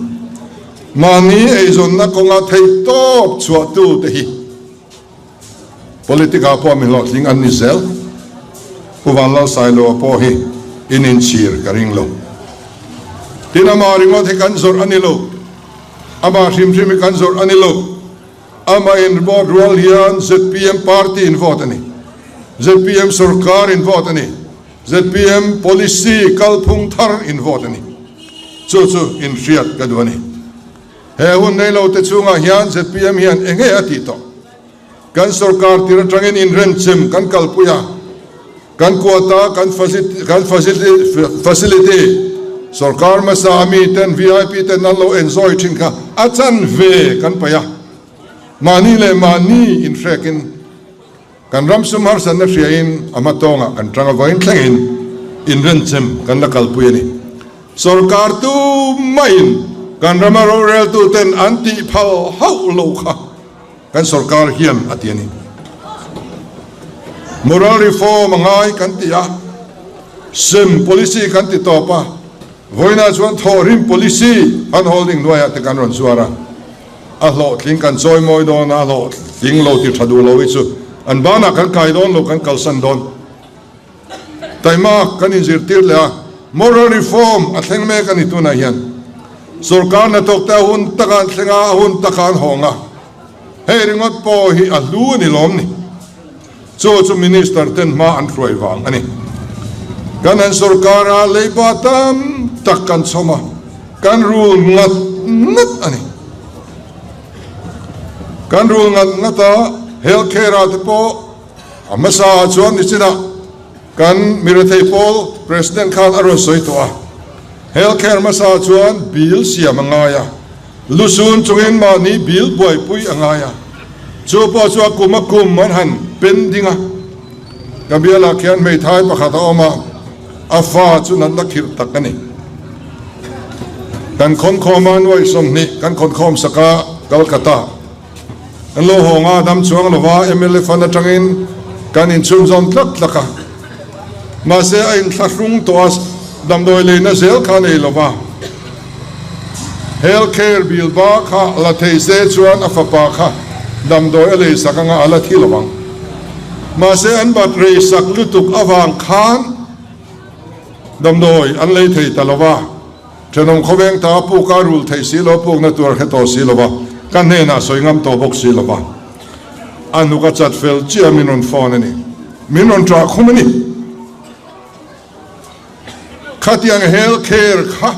B: Mahni eizawnna kawnga theihtawp chhuahtu te hi politic ah pawh mi hlawhtling an ni zel. Pu Vanlalsailoa pawh hi in inchhir ka ring lo. Tin amah ringawt hi kan zawrh a ni lo. Amah hrim hrim hi kan zawrh a ni lo. Amah in vote rual hian zpm party in vote a ni. Zpm sorkar in vote a ni. Zpm policy kalphung thar in vote a ni. Chu chu in hriat ka duh a ni. He hun nei lo te chungah hian zpm hian eng nge a tih tawh? Kan sorkar tir atangin inrenchem kan kalpui a, kan quota, kan kan facility sorkar hmasa a mi ten vip ten an lo enjoy thin kha a chanve kan paih a, mahni leh mahni inhrekin Kan ram sum harsatna hriain a hma tawngah kan tang avangin thlengin inrenchem kan la kalpui a ni. Sorkar tumaiin kan rama roreltuten an tih phal hauh lo kha kan sorkar hian a ti a ni. Moral reform a ngai kan ti a, sem policy kan ti tawp a, vawiinah chuan thawhrim policy han holding hnuaiah te kan rawn zuar a. A hlawhtling kan chawi mawi dawn a, a hlawhtling lo ti tha duh lo hi chu an banah kan kai dawn lo, kan kalsan dawn. Taimak kan inzirtir leh a, moral reform a thleng mek a ni tunah hian. Sorkar hnathawk te a hun taka an thleng a, a hun taka an hawng a, hei ringawt pawh hi a hlu a ni lawm ni. Chu chu Minister ten hma an hruai vang a ni. Kan han sorkar a, leiba tam tak kan chhawm a, kan rul ngat ngat a ni. Kan rul ngat ngat a, health care ah te pawh a hmasa ah chuan nichinah kan mirethei pawl President khan a rawn sawi tawh a, health care hmasa ah chuan bill siam a ngai a, Lusun chungin mahni bil buaipui a ngai a, chu pawh chu a kum a kum an han pen ding a. Ka bialah khian hmeithai pakhat a awm a, a fa chu natna khirh tak a ni. Kan khawnkhawm a nuaih 20 kan khawnkhawm sak a, Calcutta an lo hawng a, dam chuang lova mla fund atangin kan inchhunzawm tlak tlak a. Mahse a inthlahrung tawh a, damdawi leina zel kha nei lova. Health care bill ba kha la thei se chuan a fapa kha damdawi a lei sak anga a la thi lo ang. Mahse an bat rei sak lutuk avang khan damdawi an lei thei ta lo va. Thenawm khawveng ta puk a rul thei si lo, pukna tur a hre tawh si lo va, ka hnenah sawi ngam tawh bawk si lo va. A hnuk a chat fel chiah min rawn phone a ni. Min rawn ṭah khum a ni. Khatiang health care kha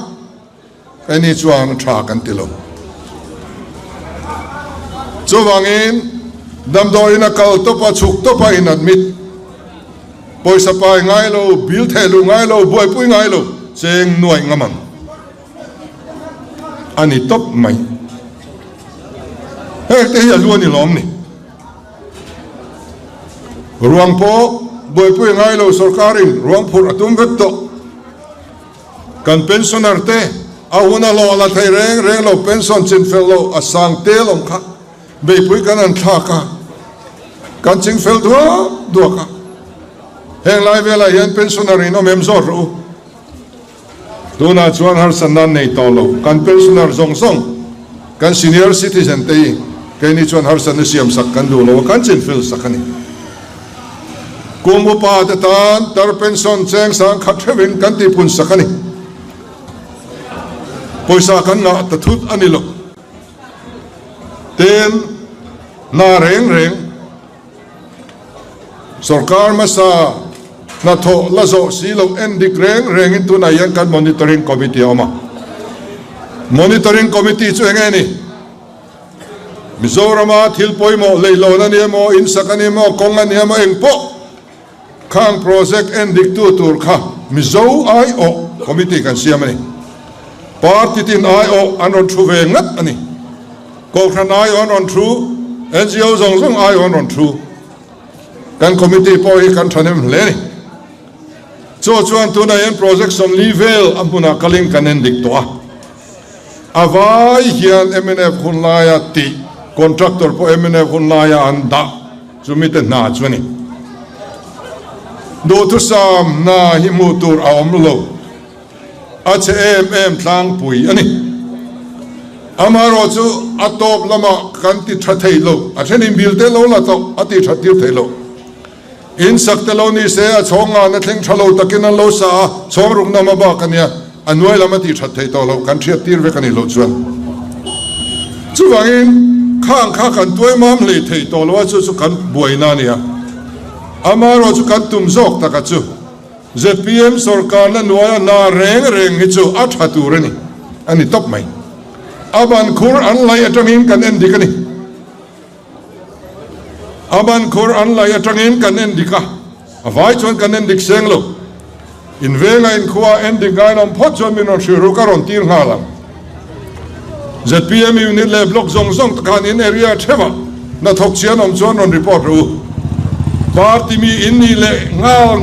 B: keini chuan tha kan ti lo. Chuvangin damdawiin a kal tawp a, chhuk tawp a in admit. Pawisa pai ngai lo, bill theh luh ngai lo, buaipui ngai lo, cheng nuaih ngam ang a ni tawp mai. Heng te hi a lu a ni lawm ni. Ruang pawh buaipui ngai lo sorkarin ruang phurh a tum vek tawh. Kan pensioner te a hun a hlawh la thei reng reng lo, pension chin fel lo a sang tel awm kha beihpui kan han thlak a, kan ching fel duak duak a. Heng lai velah hian pensioner in awm em zawt rawh u. Tunah chuan harsatna an nei tawh lo. Kan pensioner zawng zawng, kan senior citizen te hi keini chuan harsatna siam sak kan duh lo a, kan chinfel sak a ni. Kum upa te tan tar pension cheng sang khat hreuhin kan tihpun sak a ni. Pawisa kan ngah ta thut a ni lo. Tin, hna reng reng. Sorkar hmasa hnathawh la zawh si loh en dik reng rengin tunah hian kan Monitoring Committee a awm a. Monitoring Committee chu eng nge ni? Mizorama thil pawimawh leihlawn a ni emaw, insak a ni emaw, kawng a ni emaw eng pawh khang project en diktu tur kha Mizo aiawh committee kan siam a ni. Party tin aiawh an rawn thu ve ngat a ni. Kohhran aiawh an rawn thu, NGO zawng zawng aiawh an rawn thu. Kan committee pawh hi kan thahnem hle a ni. Chu chuan tunah hian project 40 vel a hmunah kalin kan en dik tawh a. A vai hian mnf hun laia tih, contractor pawh mnf hun laia an dah chumite hna chu a ni. Duhthusam hna hi hmuh tur a awm lo. A chhe em em tlangpui a ni. Amaherawh chu a tawp lamah kan ti tha thei lo, a thenin bil te lo la tawh a ti that tir thei lo. In sak te lo ni se a chhawng ngana thleng tha lo takin an lo sa a, chhawng ruk nama bak a nia, a nuai lam a ti that thei tawh lo, kan hriat tir vek a nih loh chuan. Chuvangin khang kha kan tuai mam hlei thei tawh lo a, chu chu kan buaina a nia. Amaherawh chu kan tum zawk taka chu. Zpm sawrkarna hnuaia hna reng reng hi chu a tha tur a ni, a ni tawp mai. A ban khur an laih atangin kan en dik a ni. A ban khur an laih atangin kan en dik a, a vai chuan kan en dik seng lo. In venga inkhua en dik ngainawm phawt chuan min rawn hrilh ruk a rawn tir nghal ang. Zpm unit leh block zawng zawng te khan in area theuhah hnathawk chian awm chuan rawn report rawh u. Party mi in nih leh nghal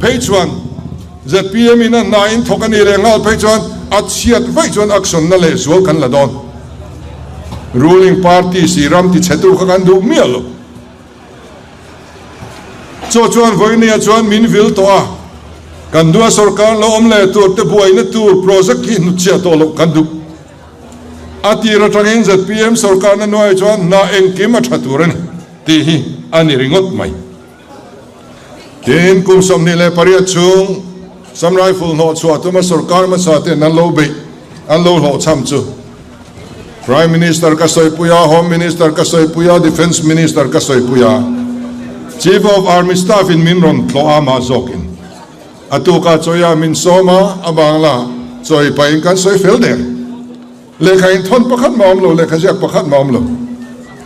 B: phei chuan zpm in a hna in thawk a nih leh nghal phei chuan a chhiat vaih chuan action na leh zual kan la dawn. Ruling party si ram tichhetu kha kan duh miah lo. Chaw chuan vawinia chuan min vil tawh a, kan duh a sorkar lo awm leh tur te buaina tur project hi hnutchhiah tawh loh kan duh. A tir atangin zpm sorkarna hnuaiah chuan hna engkim a tha tur a ni tih hi a ni ringawt mai. Tin, kum 28 chhung Assam Rifle hnawhchhuah tuma sorkar hmasa ten an lo beih an lo hlawhchham chu Prime Minister ka sawipui a, Home Minister ka sawipui a, Defence Minister ka sawipui a, Chief of Army Staff in min rawn tlawh a mah zawkin a tukah chawi a min sawm a, a bangla chawi pahin kan sawi fel der. Lehkha inthawn pakhat mah awm lo, lehkha ziak pakhat mah awm lo,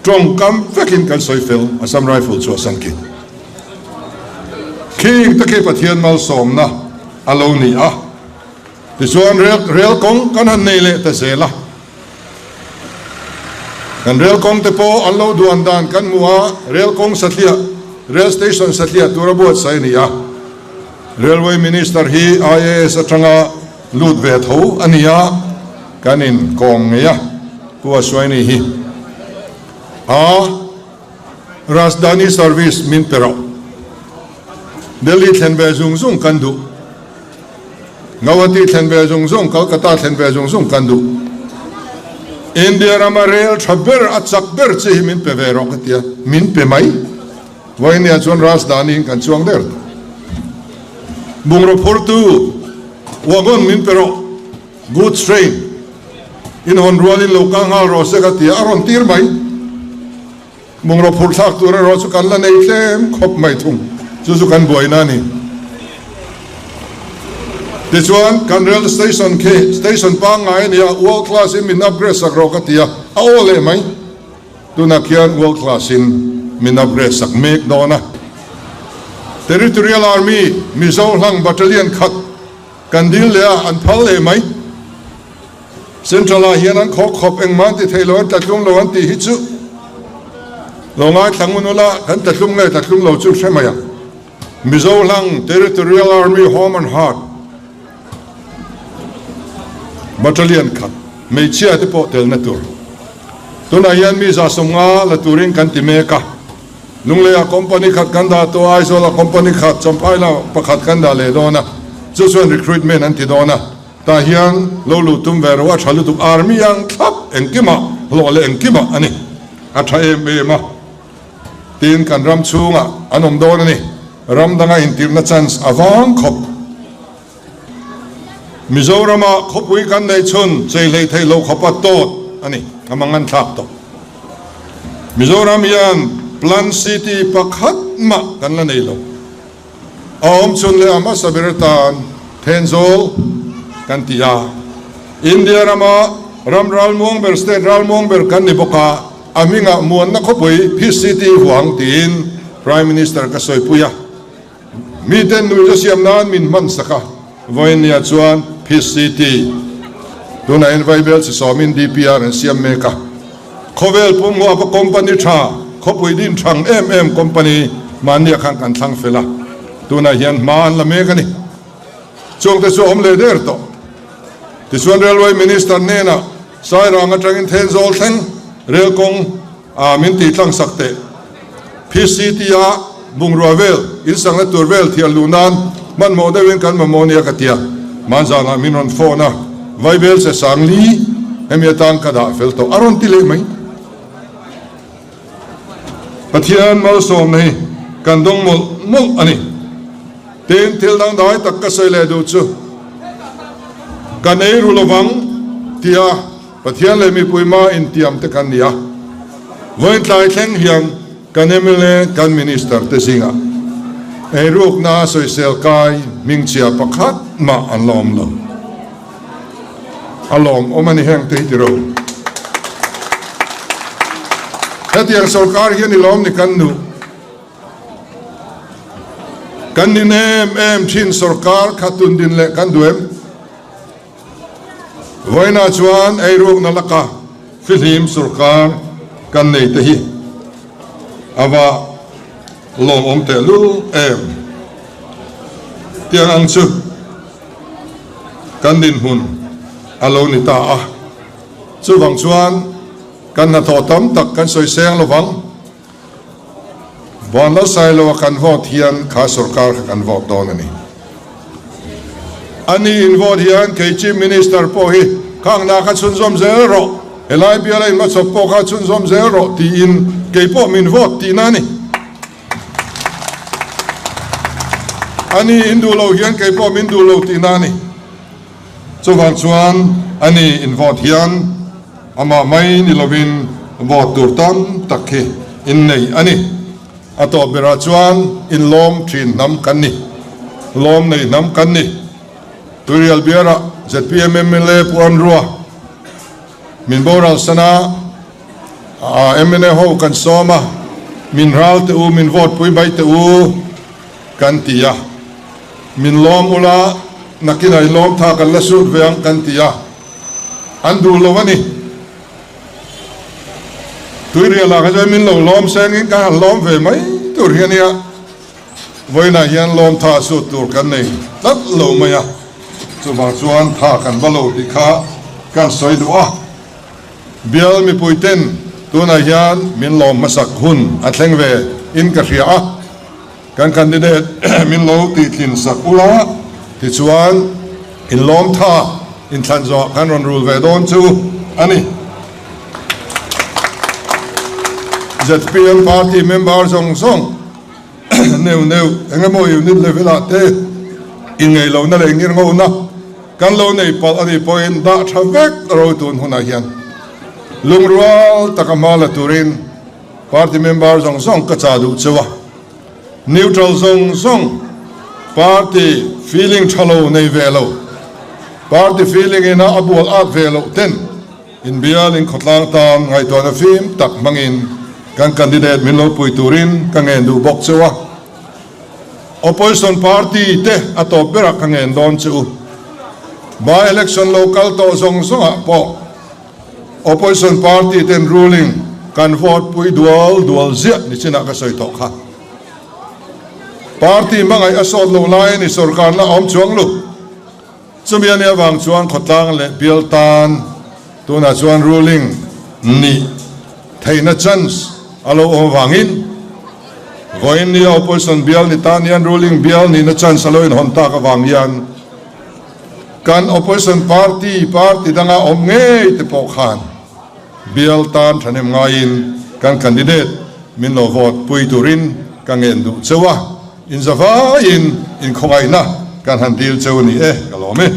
B: tawngkam vekin kan sawi fel Assam Rifle chu a san khi. Khing te khi Pathian malsawmna a lo ni a. Tichuan rel rel kawng kan han nei leh ta zel a, kan rel kawng te pawh an lo duan dan kan hmu a, rel kawng satliah, rel station satliah tura buatsaih a ni a. Railway Minister hi IAS atanga lut ve tho a ni a, kan in kawm ngei a, Pu Aswaini hi a Rajdhani service min pe rawh. Delhi thlen ve zung zung kan duh. Guwahati thlen ve zung zung, Kolkata thlen ve zung zung kan duh. India rama rel tha ber, a chak ber chi hi min pe ve rawh ka ti a, min pe mai. Vawinia chuan Rajdhani in kan chuang der tawh. Bungraw phurtu wagon min pe rawh, goods train, in hawn rualin lo kal nghal rawh se ka ti a, a rawn tir mai. Bungraw phurh thlak tur erawh chu kan la nei tlem khawp mai thung, chu chu kan buaina a ni. Tichuan, kan rail station khi station pangngai a ni a, world class in min upgrade sak rawh ka ti a, a aw leh mai. Tunah khian world class in min upgrade sak mek dawn a. Territorial Army Mizo hlang battalion khat kan dil leh a, an phal leh mai. Central ah hian an khawk khawp engmah an ti thei lo, an tlatlum lo an tih hi chu lo ngaithla ngun ula, kan tlatlum nge tlatlum lo chu hre mai ang. Mizo hlang Territorial Army Home and Heart Battalion khat hmeichhia te pawh telna tur. Tunah hian mi 150 la turin kan ti mek a, Lungleiah company khat kan dah tawh a, Aizawlah company khat, Champhailah pakhat kan dah leh dawn a, chu chuan recruitment an ti dawn a. Tah hian lo luh tum ve ro a tha lutuk army ang thlap engkimah hlawh leh engkimah a ni a tha em em a tin kan ram chhungah an awm dawn a ni ram danga intirhna chance a vang khawp Mizorama khawpui kan neih chhun chei hlei theih loh khawpa tawt a ni a mang an thlak tawh Mizoram hian plan city pakhat mah kan la nei lo. A awm chhun leh a hmasa ber atan Thenzawl kan ti a. India rama ram ralmuang ber, state ralmuang ber kan ni bawk a, a hmingah muanna khawpui Peace City huang tiin Prime Minister ka sawipui a. Miten nuihza siam nan min hman sak a, vawiinniah chuan Peace City tunah hian Vaibel chi sawmin DPR an siam mek a. Khawvel pum huapa company tha, khawpui din thang em em company mahniah khan kan thlang fel a, tunah hian hma an la mek a ni. Chungte chu a awm leh der tawh. Tichuan Railway Minister hnenah Sairang atangin Thenzawl thleng rel kawng ah min tih tlang sak teh. PCT a bungrua vel, in sangna tur vel thian luh nan hmanhmawh deuhin kan mamawh nia ka tia. Hmanzanah min rawn phone a, Vaibel che sang li hemi atan ka dah fel tawh a rawn ti leh mai. Pathian malsawmna hi kan dawng mawlh mawlh a ni. Tin, thil dangdai tak ka sawi leh duh chu ka nei ru lovang tia Pathian leh mipui hma intiam te kan ni a, vawiin tlai thleng hian kan mla, kan Minister te zingah. Eirukna sawisel kai hmingchhia pakhat mah an la awm lo. A lawmawm a ni heng te hi ti ro. Hetiang sorkar hian i lawm ni kan nuh. Kan nin em em thin sorkar kha tundin leh kan duh em? Vawiinah chuan eirukna laka fihlim sorkar kan nei te hi a va lawmawm tehlul em? Tiang ang chu kan dinhmun a lo ni ta a, chuvang chuan kan hnathawh tam tak kan sawi seng lovang. Vanlalsailoa kan vote hian kha sorkar kha kan vote dawn a ni. A ni in vote hian kei Chief Minister pawh hi khangna kha chhunzawm zel rawh, helai biala inhmachhawp pawh kha chhunzawm zel rawh tiin kei pawh min vote tihna a ni. A ni in duh lo hian kei pawh min duh lo tihna a ni. Chuvang chuan a ni in vote hian amah mai ni lovin vote tur tam tak hi in nei a ni. A tawp berah chuan in lawm thin hnam kan ni. Lawm nei hnam kan ni. Tuirial biarah zpm mla Pu Anrua min boral sana a mla ho kan sawm a, min ral teh u, min vote pui mai teh u kan ti a. Min lawm ula, nakinah i lawm tha kan la sut ve ang kan ti a, an duh lo a ni. Tuirialah kha chuan min lo lawm sengin kan han lawm ve mai tur hi a nia, vawiinah hian lawm tha sut tur kan nei tlat lo mai a, chuvang chuan tha kan va lo tih kha kan sawi duh a. Bial mipuiten tunah hian min lawm hmasak hun a thleng ve in ka hria a. Kan candidate min lo tihtlin sak ula, tichuan inlawm tha inthlan zawh kan rawn rul ve dawn chu a ni. Zpm party member zawng zawng neuh neuh eng emaw unit level ah te inngeihlohna leh ngirngona kan lo nei palh a nih pawhin dah tha vek ro tun hunah hian lungrual taka hma la turin Party member zawng zawng ka chah duh cheu a, neutral zawng zawng party feeling tha lo nei ve lo, party feeling ina a bual at ve loh ten inbial in khawtlang tan ngaihtuahna fim tak hmangin kan candidate min lo pui turin ka ngen duh bawk cheu a, opposition party te a tawp berah ka ngen dawn che u. By election lo kal tawh zawng zawngah pawh. Opposition party ten ruling kan vote pui dual dual ziah ni chinah ka sawi tawh kha. Party hmangaih a sawt lo lai a ni sorkarna a awm chuang lu. Chumi a nih avang chuan khawtlang leh bial tan tunah chuan ruling nih theihna chance a lo awm avangin vawiin nia opposition bial ni tan hian ruling bial nihna chance a lo inhawn tak avang hian Kan opposition party, party danga awm ngei te pawh khan bial tan thahnem ngaiin kan candidate min lo vote pui turin ka ngen duh cheu a, inzavaiin inkhawngaihna kan han dil cheu a ni e, ka lawm e.